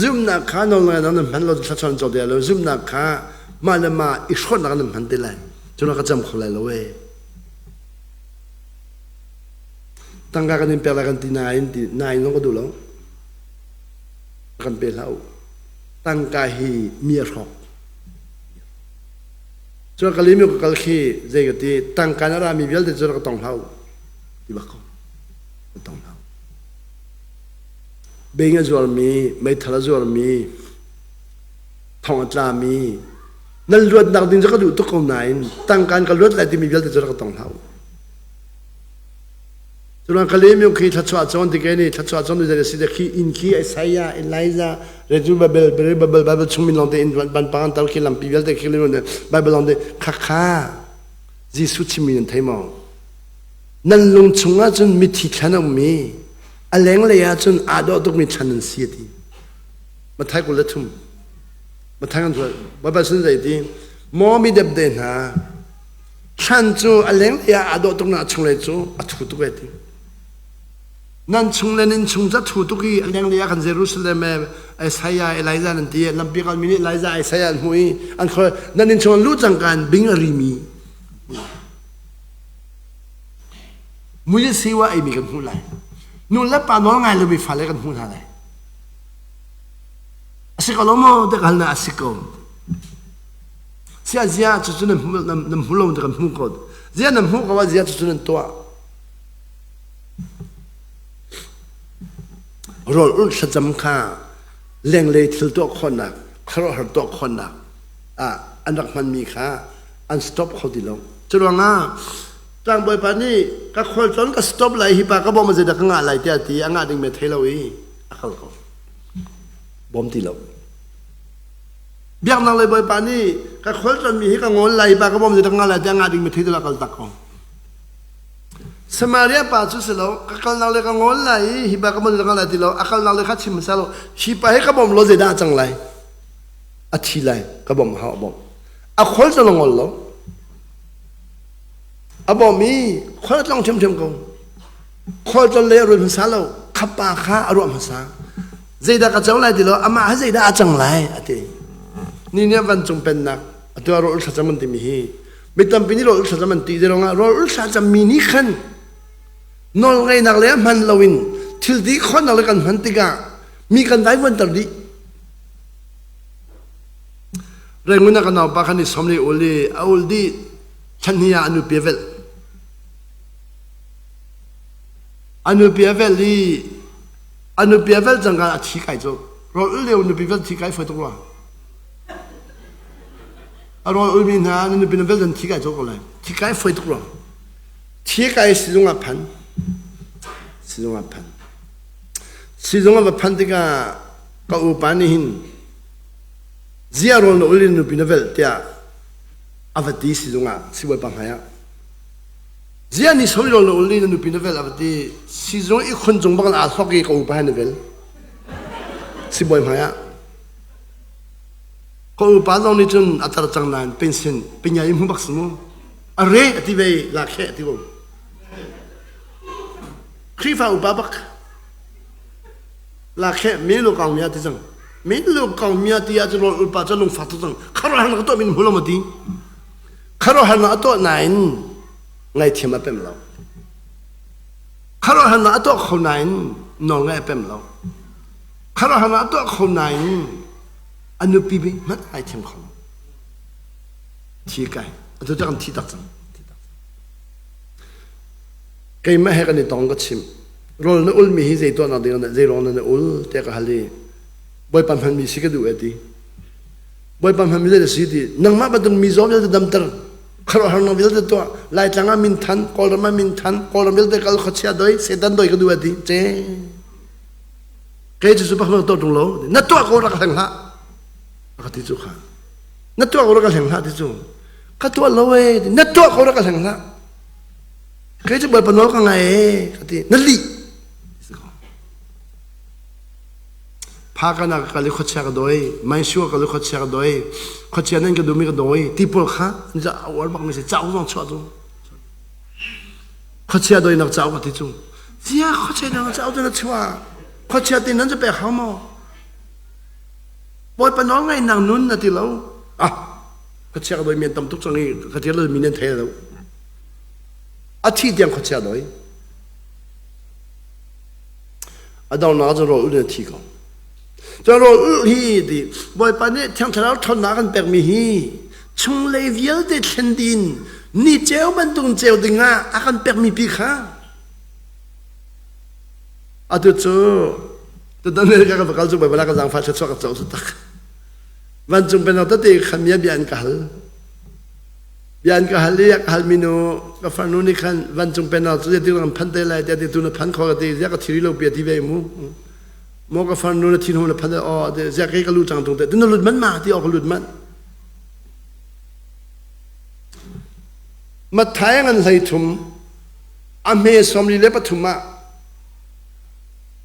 Zumhnak kha nawlngaihnak nan hman lo thluachuah nan co ti lai lo. Zumhnak kha mah le mah i hrawtnak nan hman ti lai. Cu ka cam kho lai lo ee. Tangka kan in pek lai kan ti nain ti nain zong ka duh lo. Kan pe hlah u. Tangka hi mi a hrawk. Cun ka limi ka kal khi zei ka ti tangka na rami vialte cu ka tong hlah u. Ti bak ko. Ka tong hlah u. Bing a zuarmi, meithal a zuarmi, thong a tlami, nan luatnak ding cu ka duh tuk ko nain tangka in ka luat lai timi vialte cu rak tong hlah u. Culang Kalemiu khi thluachuah cawn ti ke ni thluachuah cawn tu zei si de khi inn khi Isaiah, Elijah, Zerubbabel, Zerubbabel Bible chung min lawng te in ban pangan tar khi lampi vialte khi Bible lawng te kha kha Jesuh chimmi nan thei maw? Nan lung chungah cun mithi thlan a um i a lenglei ah cun aa dawh tukmi thlan nan si a ti. Matthai 23. Matthai kan thuat. Baibal sun zei ti? Maw mi depde hna, thlan cu a lenglei ah aa dawh tuk na a chunglei cu a thu tuk e ti. Nan chung le nan chung cu a thu tuk i a lenglei ah kan Jerusalem e Isaiah Elijah nan ti lampi kalmi nih Elijah Isaiah an hmuh i an khoi nan inn chung an luh cangka in bing a rimi mui le siwa eimi kan hmuh lai. Nu le pa nawl ngai lomi fale kan hmuh hna lai. A si ko lo maw te ka hal na a si ko. Sia zia cu cu nan hmu nan hmu lo te kan hmu ko. Zia nan hmu ko ah zia cu cu nan tuah. Rawl ulh thlacam kha lenglei thil tuah khawhnak, khuaruahhar tuah khawhnak ah an rak hmanmi kha an stop kho ti lo. Curuangah tlangbawipa nih ka khualtlawn ka stop lai hi pa ka bawm zeidah ka ngah lai tiah ti a ngah ding me thei lo i a kal ko. Bawm ti lo. Biaknak lei bawipa nih ka khualtlawnmi hi ka ngawl lai pa ka bawm zeidah ka ngah lai tiah a ngah ding me thei ti lo a kal tak ko. Samaria pa cu si lo ka kalnak le ka ngawl lai i hi pa ka bawm zeidah ka ngah lai ti lo a kalnak le kha chim hmasa lo hi pa hi ka bawm lo zeidah a cang lai a thi lai ka bawm hau a bawm a khual cu na ngol lo a bawm i khual a tlong ṭhiamṭhiam ko khual tlon le a ruat hmasa lo khapa kha a ruah hmasa zeidah ka co lai ti lo amah ha zeidah a cang lai a ti ni nih vancung pennak atu ah rawl thlacam an timi hi mi tampi nih rawl thlacam an ti ti ruangah rawl thlacam mi nih khan nawl ngeinak le hman loin thil ti khonnak le kan hman tikah mi kan vaivuanter dih Rangoon ah ka naupa khan i som le ul i a ul dih thlan hnih ah a nupi a velh. A nupi a velh i a nupi a velh cangka a thi kai cu. Rawl ul lio nupi velh thi kai fawi tuk rua. A rawl ulmi hna na nupi na velh dan thi kai cu ko lai. Thi kai fawi tuk rua. Thi kai sizung ah phan. Sizung ah phan. Sizung ah va phan tikah ka upa nih hin ziah rawl na ul in nupi na velh tiah a va ti sizung ah sibawipa hmai ah ziah ni soi rawl na ul i na nupi na velh a va ti sizung i khun cung bak in aa hlok i ka upa he na vel sibawi hmai ah ka upa zong nih cun a tar cang nain pension pinya i hmu bak si mu a re a ti ve la khe a ti ko Khrihfa upa bak La khe min lu kong mia ti cang. Min lu kong mia ti ah cun rawl ulpa cu lungfak tuk cang. Kharuahhar na ka tuah min hmu lo ma ti. Kharuahhar na a tuah nain ngaithiam a pem lo. Kharuahhar na a tuah kho nain nawl ngai a pem lo. Kharuahhar na a tuah kho nain a nupi bi hmanh ngaithiam kho lo. Thi kai. Atu cu kan thi tak cang. Keimah he kan i tong ka chim. Rawl na ulmi hi zei tuahnak ding ah zei ruang na ul tiah ka hal i Bawipa hmanmi si ka duh e ti. Bawipa hmanmi zei si ti. Nangmah bantuk mizaw vialte damter khuaruahharnak vialte tuah Laitlang ah min than Kawlram ah min than Kawlram vialte kal khuachia doi Satan doi ka duh e ti. Ce kei cu cu pakhat tuah ṭung lo na tuah ko rak hleng hlah ka ti cu kha na tuah ko rak hleng hlah ti cu ka tuah lo e na tuah ko rak hleng hlah Kei cu Bawipa nawl ka ngai ee ka ti. Na lih. Phakana ka kal i khuachia ka doi, Maisua kal i khuachia ka doi, khuachia nan ka dumi ka doi, ti pawl kha an za a uar bak mi si cauk zong chuah cu. Khuachia doinak cauk ka ti cu. Zia khuachia doinak cauk cu na chuah. Khuachia ti nan cu pek hau maw? Bawipa nawl ngaihnak nun na ti lo. Ah, khuachia ka doi mi an tam tuk cang i ka ti lo mi nan thei lo. A thih tiang khuachia doi. A donghnak cun rawl ulh in a thi ko. Cun rawl ulh hi ti Bawipa nih Thiang Thlarau ṭhawnnak a kan pekmi hi chunglei vialte thlen ding ni ceu bantuk in ceu ding ah a kan pekmi pi kha atu cu tutan America ka va kal cu Baibal ah ka zaangfah thluachuah ka co cu tak. Vancung pennak tete khan bia bia an ka hal. Bia an ka hal i a ka halmi nu ka farnu nih khan vancung pennak cu zeitik kan phanh te lai tiah ti tu na phan kho ka ti ziah ka thiri lo pi a ti ve mu. Maw ka farnu na thin hung na phan aw ti ziah kei ka lu cang tung te tu na lut manh ma ti aw ka lut manh. Matthai ngan hlei thum a hme 43 ah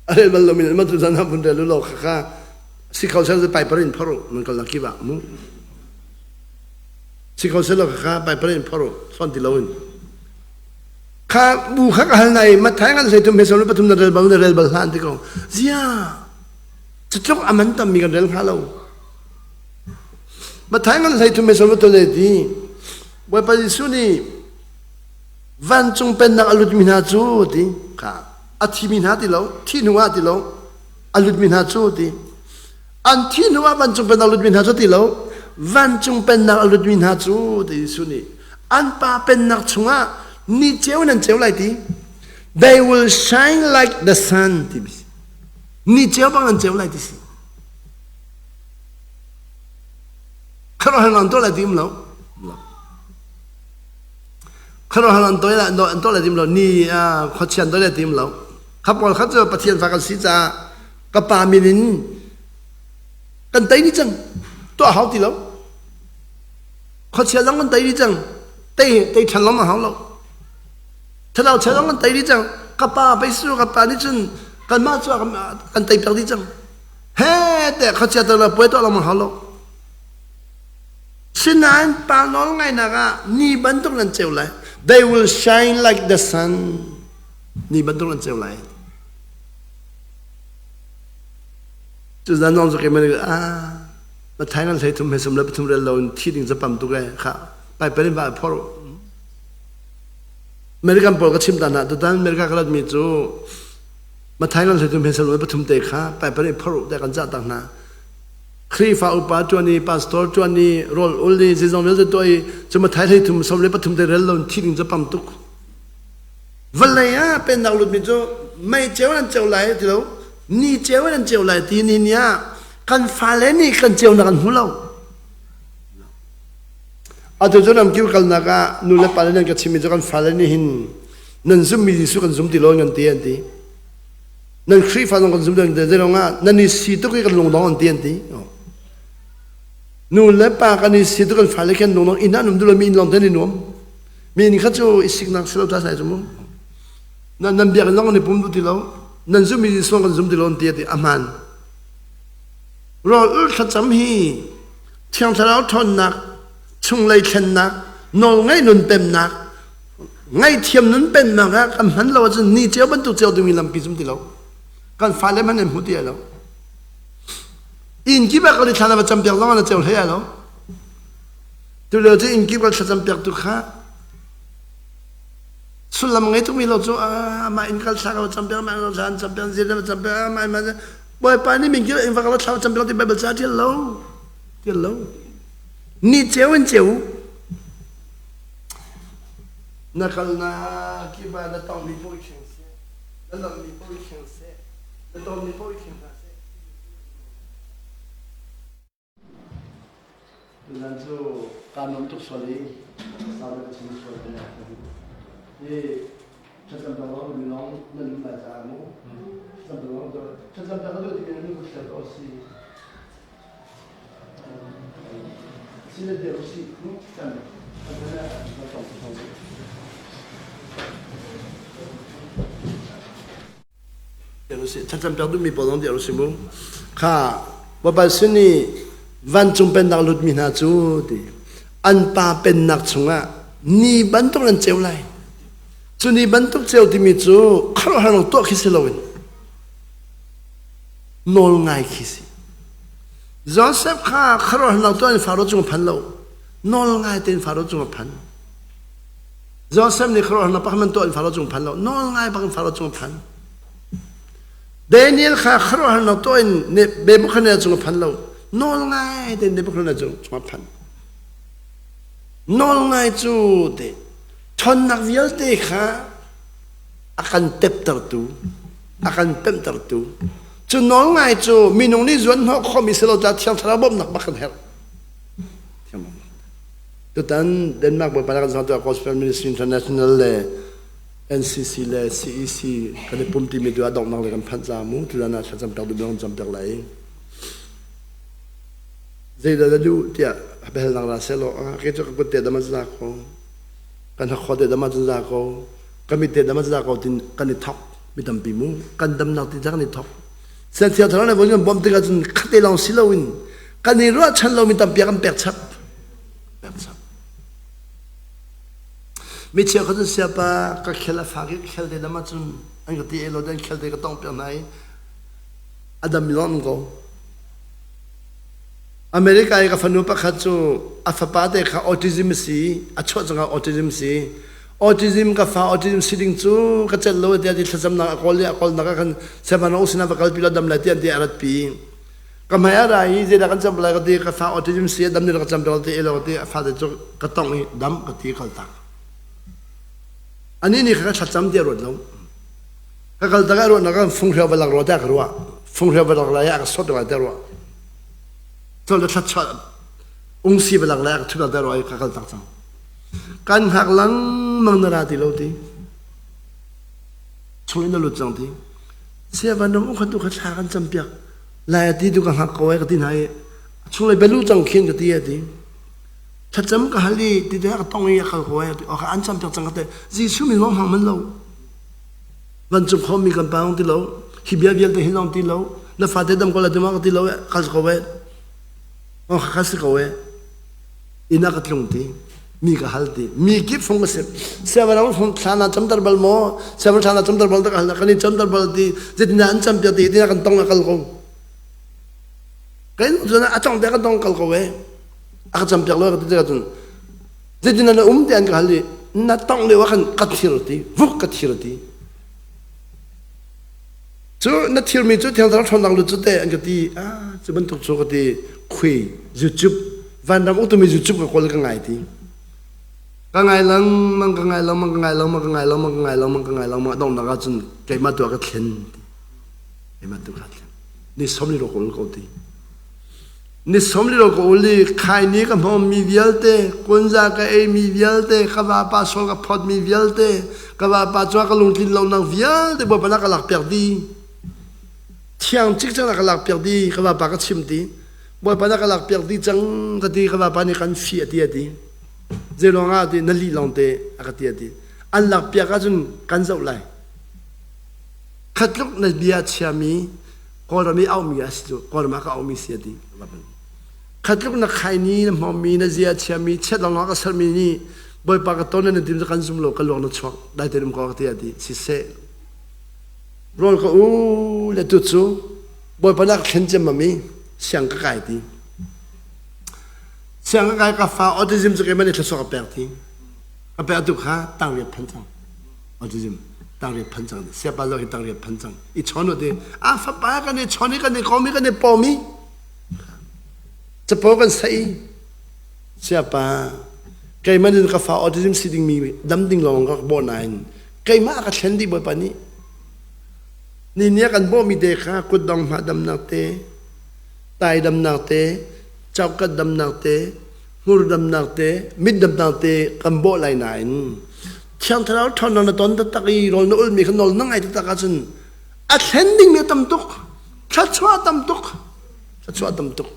a rel bal lomi ma tu zan ha vun rel lo kha kha si kho sel pai parin phor nan kal ki ba mu si kho sel kha kha pai parin phor son ti loin kha bu kha ka hal nai Matthai ngan hlei thum he 33 na rel bal na rel bal hlan ti ko zia cutluk aman tam mi kan rel hnga lo Matthai ngan hlei thum he 33 le ti Bawipa Jesuh nih vancung pennak a lutmi hna cu ti kha a thimi hna ti lo thi hnu ah ti lo a lutmi hna cu ti an thi hnu ah vancung pennak a lutmi hna cu ti lo vancung pennak a lutmi hna cu ti Jesuh nih an pa pennak chungah ni ceu in an ceu lai ti they will shine like the sun ti ni ceu bang an ceu lai ti si kharohan an to lai ti um lo Khuaruahhar an toi an tuah le tim lo ni khuachia an toi le tim lo kha pawl kha cu Pathian fa kan si caah ka pa min in kan tei ni cang tuah hau ti lo khuachia zong kan tei ni cang tei tei ṭhan lawng a hau lo thlarau chia zong kan tei ni cang ka pa pei su ka pa nih cun kanmah cu kan tei piak dih cang he te khuachia te puai tuah lawng a hau lo Sinain pa nawlngaihnak ah ni bantuk nan ceu lai. They will shine like the sun. Ni bantuk nan ceu lai. Cu zan zong cu keimah nih ah Mathai ngan hlei thum he sum le pathum rel lo in thi ding zapam tuk e kha pai perin va phor. American pawl ka chim ta hna tutan America ka rat mi cu Mathai ngan hlei thum he sum le pathum te kha pai perin phor te kan cah tak hna. Khrihfa upa ṭuan i pastor ṭuan i rawl ul i zeizong vialte tuah i cu Mathai hlei thum 13 te rel lo in thi ding cu pam tuk. Vawlei ah pennak lutmi cu mei ceu an ceu lai ti lo ni ceu an ceu lai ti ni ni ah kan fale nih kan ceunak an hmu lo. Atu cu ramkip kalnak ah nu le pa le nan ka chimmi cu kan fale nih hin nan zummi Jesuh kan zum ti lo nan ti an ti. Nan Khrihfa zong kan zum deuh te zeilong ah nan i si tuk i kan lungdong an ti an ti. Nu le pa kan i si tuk kan fale khan lungdong inn ah num duh lo mi inn lawng te ni nuam. Mi inn kha cu i siknak si lo ta sai cu mu. Nan nan biakinn zong an i pum duh ti lo. Nan zum mi Jesuh kan zum ti lo an ti a ti a hmaan. Rawl ul thlacam hi Thiang Thlarau ṭhawnnak, chunglei thlennak, nawlngaih nun pemnak, ngaihthiam nun pennak ah kan hman lo ahcun ni cio bantuk cio dingmi lampi zum ti lo. Kan fale hmanh an hmu ti lo. Inn kip ah kan i thlan a va campiak zong an ceu hlei lo. Tu lio cu inn kip kan thlacam piak tu kha sullam ngei tukmi lo cu amah inn kal thla ka va campiak mah inn thla an campiak zin va campiak amah inn Bawipa nih min kil in va kal thla campiak ti Bible ca tial lo tial lo ni ceu in ceu na kalnak kip ah na tongmi paoh i thleng seh na lammi paoh i thleng seh na tonmi paoh i thleng hna seh Tuzan cu kaa nuam tuk sual i sau na ka chim sual te hi thlacam dang lawng mi lawng nan um lai caah mu thlacam dang lawng thlacam dang ka duh ti mi nan kut to si si le dir si kan Thlacam piak duhmi pawl zong dir usih mu. Kha Bawipa sin i vancung pennak lutmi hna cu ti an pa pennak chungah ni bantuk nan ceu lai. Cu ni bantuk ceu timi cu khuaruahhar lo tuah khi si loin nawl ngai khi si. Joseph kha khuaruahhar lo tuah in Faro cung a phan lo. Nawl ngai tein Faro cung a phan. Joseph nih khuaruahharnak pakhat man tuah in Faro cung phan lo. Nawl ngai bak in Faro cung phan. Daniel kha khuaruahharnak tuah in Nebuchadnezzar cung a phan lo. Nawl ngai tein Nebuchadnezzar cung a phan. Nawl ngai cu te ṭhawnnak vialte kha a kan teptertu, a kan pemhtertu. Cu nawl ngai cu minung nih zuan hnawh khawhmi si lo caah Thiang Thlarau bawmhnak bak kan herh. Tutan Denmark Bawipa kan zong Gospel Ministry International le NCC le CEC kan i pum timi tu ah donghnak le kan phanh ca mu tutan ah thlacam piak duh kan cam piak lai. Zeidah na duh tiah biahalnak ra seh law kei cu ka kut te dam an za ko kan hakhaw te dam an za ko ka mit te dam an za ko tin kan i thok mi tampi mu kan damnak ti kan i thok Sian thar le voi kan bawmh tikah cun khate lawng si loin kan i ruahchan lomi tampi kan pek chap pek chap mi chia kha cun siapa ka khel a fak i khel te dam ahcun an ka ti e lo dan khel te ka tong piak hna i a dam mi lawng ko America i ka fanu pakhat cu a fapa te kha autism si a chuah cangah autism si autism ka fa autism si ding cu ka celh lo tiah ti thlacamnak a kawl i a kawlnak ah khan Sevan sinah va kalpi law dam lai tiah an ti a ratpi ka hmai a ra i zeidah kan cam lai ka ti ka fa autism si a dam ni ka cam piak ti elo ti a fate cu ka tongh i dam ka ti kal tak ani nih kha ka thlacam ti a ruat lo ka kal tak a ruat nak kan funghreu va lak rua tiah ka ruah funghreu va lak lai ah ka sot lai tiah ruah col le thlachuah ungsi va lak lai ah ka thut tiah ruah i ka kal tak cang Kan hngak lengmang na ra ti lo ti. Chung in na lut cang ti. Saya van ram ukhat tu kha thla kan cam piak. Lai a ti tu ka hngak ko ai ka ti hna i chunglei belu cang khin ka ti a ti. Thlacam ka hal i ti te ka tong i a kal ko ai ti. O ka an cam piak cang ka te. Jesuh min lawng hmang man lo. Vancung khomi kan pa ti lo. Hi bia vialte hi lawng ti lo. Na fate dam ko la ti ma ka ti lo kal ko e. O ka si ko e. Inn ah ka tlung ti mi ka hal ti mi kip fung ka si siavanang fung thla na camter bal maw siavan thla na camter bal tak hal kan i camter bal ti zeitindah an cam piak ti tina kan tong a kal ko kan cun a tong te kan tong kal ko e a ka cam piak lo ka ti cun zeitindah na um ti an ka hal i na tong lio ah khan ka thir ti vuk ka thir ti Cu na thilmi cu thiang thlarau ṭhawnnak lut cu teh an ka ti. Ah, cu bantuk cu ka ti. Khui, YouTube, vanram uktumi YouTube ka kawl ka ngai ti. Ka ngai lengmang, ka ngai lengmang, ka ngai lengmang, ka ngai lengmang, ka ngai lengmang, ka ngai lengmang. Donghnak ah cun keimah tu ah ka thlen ti. Keimah tu ka thlen. Ni som li ro ka ul ko ti. Ni som li ro ka ul i khaini ka hmawmmi vialte, kunza ka eimi vialte, ka vapa sual ka phawtmi vialte, ka vapa cungah ka lungtlin lonak vialte Bawipa na ka lakpiak dih. Thiang cikcek na ka lakpiak dih, ka vapa ka chim ti. Bawipa na ka lakpiak dih cang ka ti, ka vapa nih kan fih a ti a ti. Zei ruangah ti na lih lawng te a ka ti a ti. An lakpiak ahcun kan zoh lai. Khatluk na bia chiami Kawlram i auhmi a si cu Kawlram ah ka auhmi si a ti. Khatluk na khaini na hmawmmi na zia chiami chiat lawnglawng ka sermi nih Bawipa ka ton na tim cu kan zum lo ka luang na chuak dai te um ko ka ti a ti siseh rawl ka u le tu cu Bawipa nak thlen cem mami siang ka kai ti siang ka kai ka fa autism cu keimah nih thluachuah ka pek ti ka pek tu kha tang riat phan cang autism tangriat phan cang siapa lo hi tangriat phan cang i chon ti a fapa kan i chon i kan i kom i kan i pom i capo kan sai siapa keimah nin ka fa autism si ding mi dam ding lawng ka bo nain keimah ka thlen di bawipa nih ni nia kan bo mi te kha kutdong hma damnak te tai damnak te chaukat damnak te hmur damnak te mit damnak te kan bawh lai nain Thiang Thlarau ṭhawnnak na ton taktak i rawl na ulmi kha nawl na ngai taktak ahcun a thlen dingmi a tam tuk thluachuah a tam tuk thluachuah a tam tuk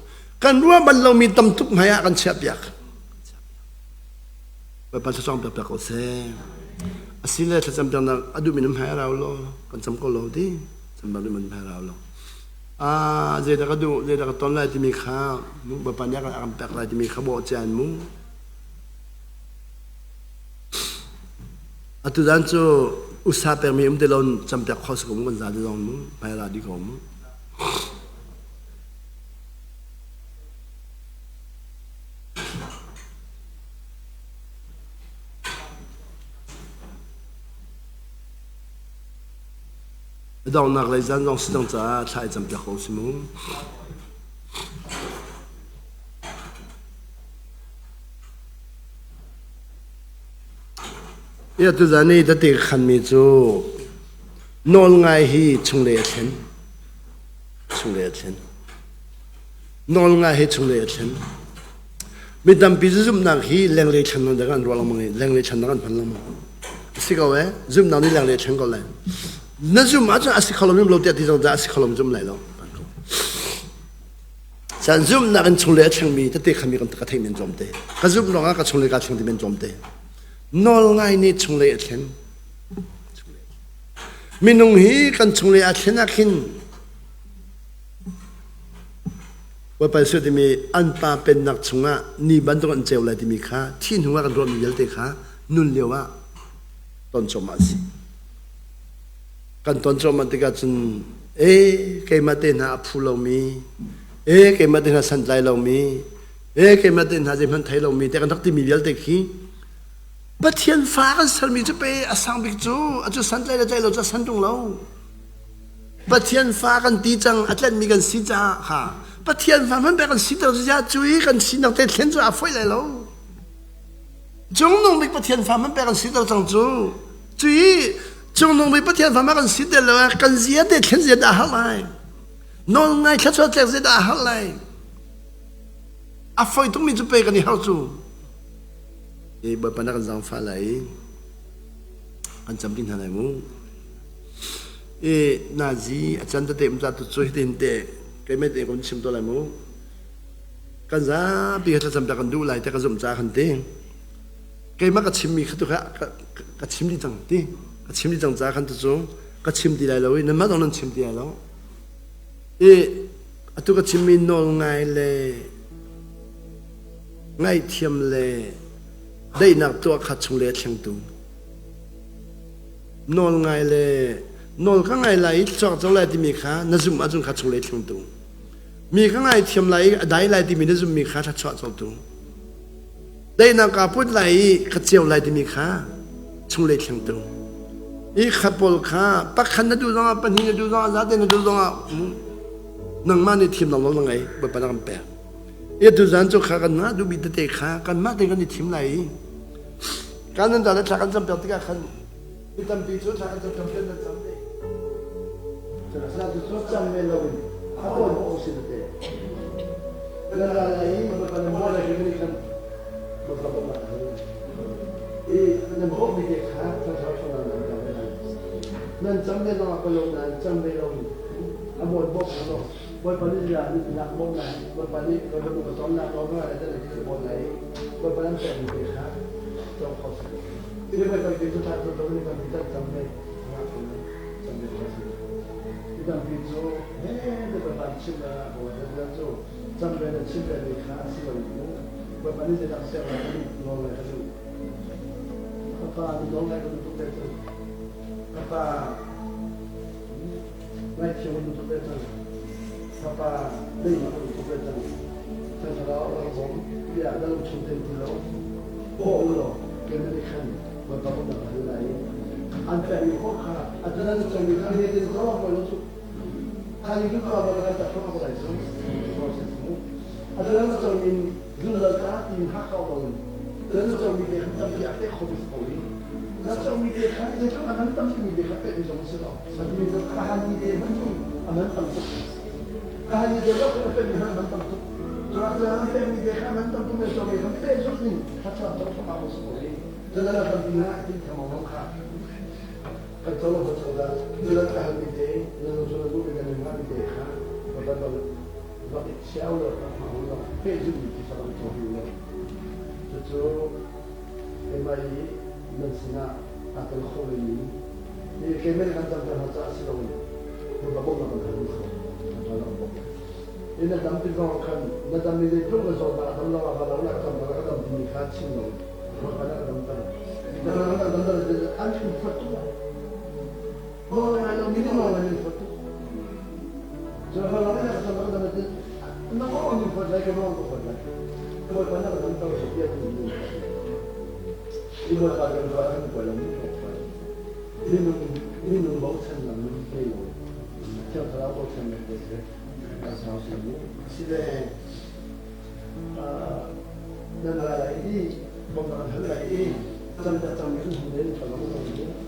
kan ruah bal lomi tam tuk hmai ah kan chiahpiak Bawipa thlacam piak piak ko seh asile thlacam piaknak a duhmi nan hmai rau law kan cam ko lo ti cam bak duhmi nan hmai rau law ah zeidah ka duh zeidah ka ton lai timi kha Bawipa nih a kan pek lai timi kha bawh cian mu Atuzan cu usa pekmi um ti lo campiak kho si ko mu kan za ti zong mu hmai ra di ko mu. A donghnak lei zan zong si cang caah thla i campiak ko si mu. Ia tuzan i tete ka khanmi cu nawlngai hi chunglei a thlen. Chunglei a thlen. Nawlngai hi chunglei a thlen. Mi tampi cu zumhnak hi lenglei thlennak dang an ruah lengmang i lenglei thlennak an hman lengmang. A si ko ee, zumhnak nih lenglei a thlen ko lai. Na zumh ahcun a si kho lo zum lo tiah ti zong a si kho lo zum lai lo. San zumhnak in chunglei a thlengmi tete khami kan ka theih men tlawmte. Ka zumh ruangah ka chunglei ka thleng ti men tlawmte. Nawl ngai nih chunglei a thlen. Minung hi kan chunglei a thlen ah khin Bawipa Jesuh timi an pa pennak chungah ni bantuk an ceu lai timi kha thi hnu ah kan ruahmi vialte kha nun lio ah ton cuahmah a si. Kan ton cuahmah tikah cun e keimah te hna a phu lomi, e keimah te hna santlai lomi, e keimah te hna zeihmanh thei lomi te kan rak timi vialte khi Pathian fa kan sermi cu pe a sang bik cu a cu santlai le tlai lo cu a san ṭung lo. Pathian fa kan ti cang a tlenmi kan si caah kha Pathian fa hmanh pek kan si ter cu cu i kan sinak te thlen cu a fawi lai lo. Cungnung bik Pathian fa hmanh pek kan si ter cang cu. Cu i cungnung bik Pathian fa hmanh kan si ter lo kan zia te thlen zia dah har lai. Nawl ngai thluachuah tlek zia dah har lai. A fawi tukmi cu pe kan i har cu. I Bawipa na kan zaangfah lai i kan cam ding hna lai mu. I nazi a can tete um ca tu cu hitin te keimah te kan chim to lai mu. Kan zapi kha thlacam ta kan duh lai te ka zumh ca kan ti. Keimah ka chimmi kha tu kha ka chim dih cang ti. Ka chim dih cang ca khan tu cu ka chim ti lai lo i nanmah zong nan chim ti lai lo. I atu ka chimmi nawl ngai le ngaihthiam le daihnak tuah kha chunglei a thlengtu nawl ngai le nawl ka ngai lai i chuak co lai timi kha na zumh ahcun kha chunglei thlengtu mi ka ngaithiam lai i a dai lai timi na zumhmi kha thluachuah cotu daihnak kaa put lai i ka ceu lai timi kha chunglei thlengtu i kha pawl kha pakhat na duh zongah pahnih na duh zongah zate na duh zongah nangmah nih thim lawnglawng na ngei Bawipa na kan pek I tuzan cu kha kanmah duhmi tete kha kanmah te kan i thim lai i kan nan le thla kan cam piak tikah khan mi tampi cu thla kan cam piak nan cam ve. Cu cu cam ve lo in a tawn ko si tete. Nan ra lai i Bawipa nan bawh lai ni khan Bawipa bawmhnak a hal. I nan bawmhmi te kha thlarau thawngnak nan cam ve lai. Nan cam ve zongah palo nan cam ve lo in a bawi bawmh lo. Bawipa nih ziah an nak bawmh lai Bawipa nih ka nu ka tonnak lawng ah le dan ka bawmh lai Bawipa nan pekmi te kha cawk kho si ti le tampi cu tha cu ni tampi can cam ve cam ve kho si ti tampi cu he te Bawipa chim la Bawipa dan cu cam ve le chim ve mi kha si lo mu Bawipa nih zeidah ser lai ka duh nawl lai ka duh ka pa nawl lai ka duh tuk te cu ka pa Ngaihthiam an tuk ve cang. Fapa daihnak an tuk ve cang. Thlarau rak bawm tiah na lungchung ten ti lo. Bawh u law keimah nih khan Bawipa bawmhnak ka hal lai i an pekmi paoh kha a can an cawmi kha he tin zong a lo cu. Kha ni cu ka ba kan tak ko lai cu. A can an cawmi zungzal ka tin hak ko ko in. Can cawmi te khan tampi a pek kho mi ko i. Na cawmi te kha zeitluk a nan tampi mi te kha pek mi zong si lo. Kahani te hmanh hi a man tam tuk. Kahani te lo a pemi hmanh a man tam tuk. Cuah a pemi te kha a man tam tuk le cawmi kha pe zuk ning kha chuah cawk thok ah si ko i cun a tampi na tin tham ong kha kan co lo co dah nulan ka halmi te nan cu na duh nan ngah mi te kha va va va chiao lo ka hmang lo pe zuk mi ti sa bang co lo cucu keimah i nan sinah aa tel kho mi Keimah nih kan camter hna caah si loin Bawipa bawmhnak kan hal kho. Kan ṭha lo bawk. I na dam ti zong khan na dam i zeitluk na zawtnak a dam lo ah va lo la cam ka dam timi kha chim lo Bawipa nih a damter. Kan kan damter an in huat tuk. Nawl ngai lo mi nih nawl ngai in huat tuk. Cun va lo in ka cam ka dam ti na maw an in huat lai ka maw ka huat lai. Bawipa nih a damter so tiah ti in I Bawipa kan ruah kan kuai lo mi Minung bochan lam in ngei lo. Sile nan ra lai i bawmhnak an hal lai i cam da cam in hung den ka long.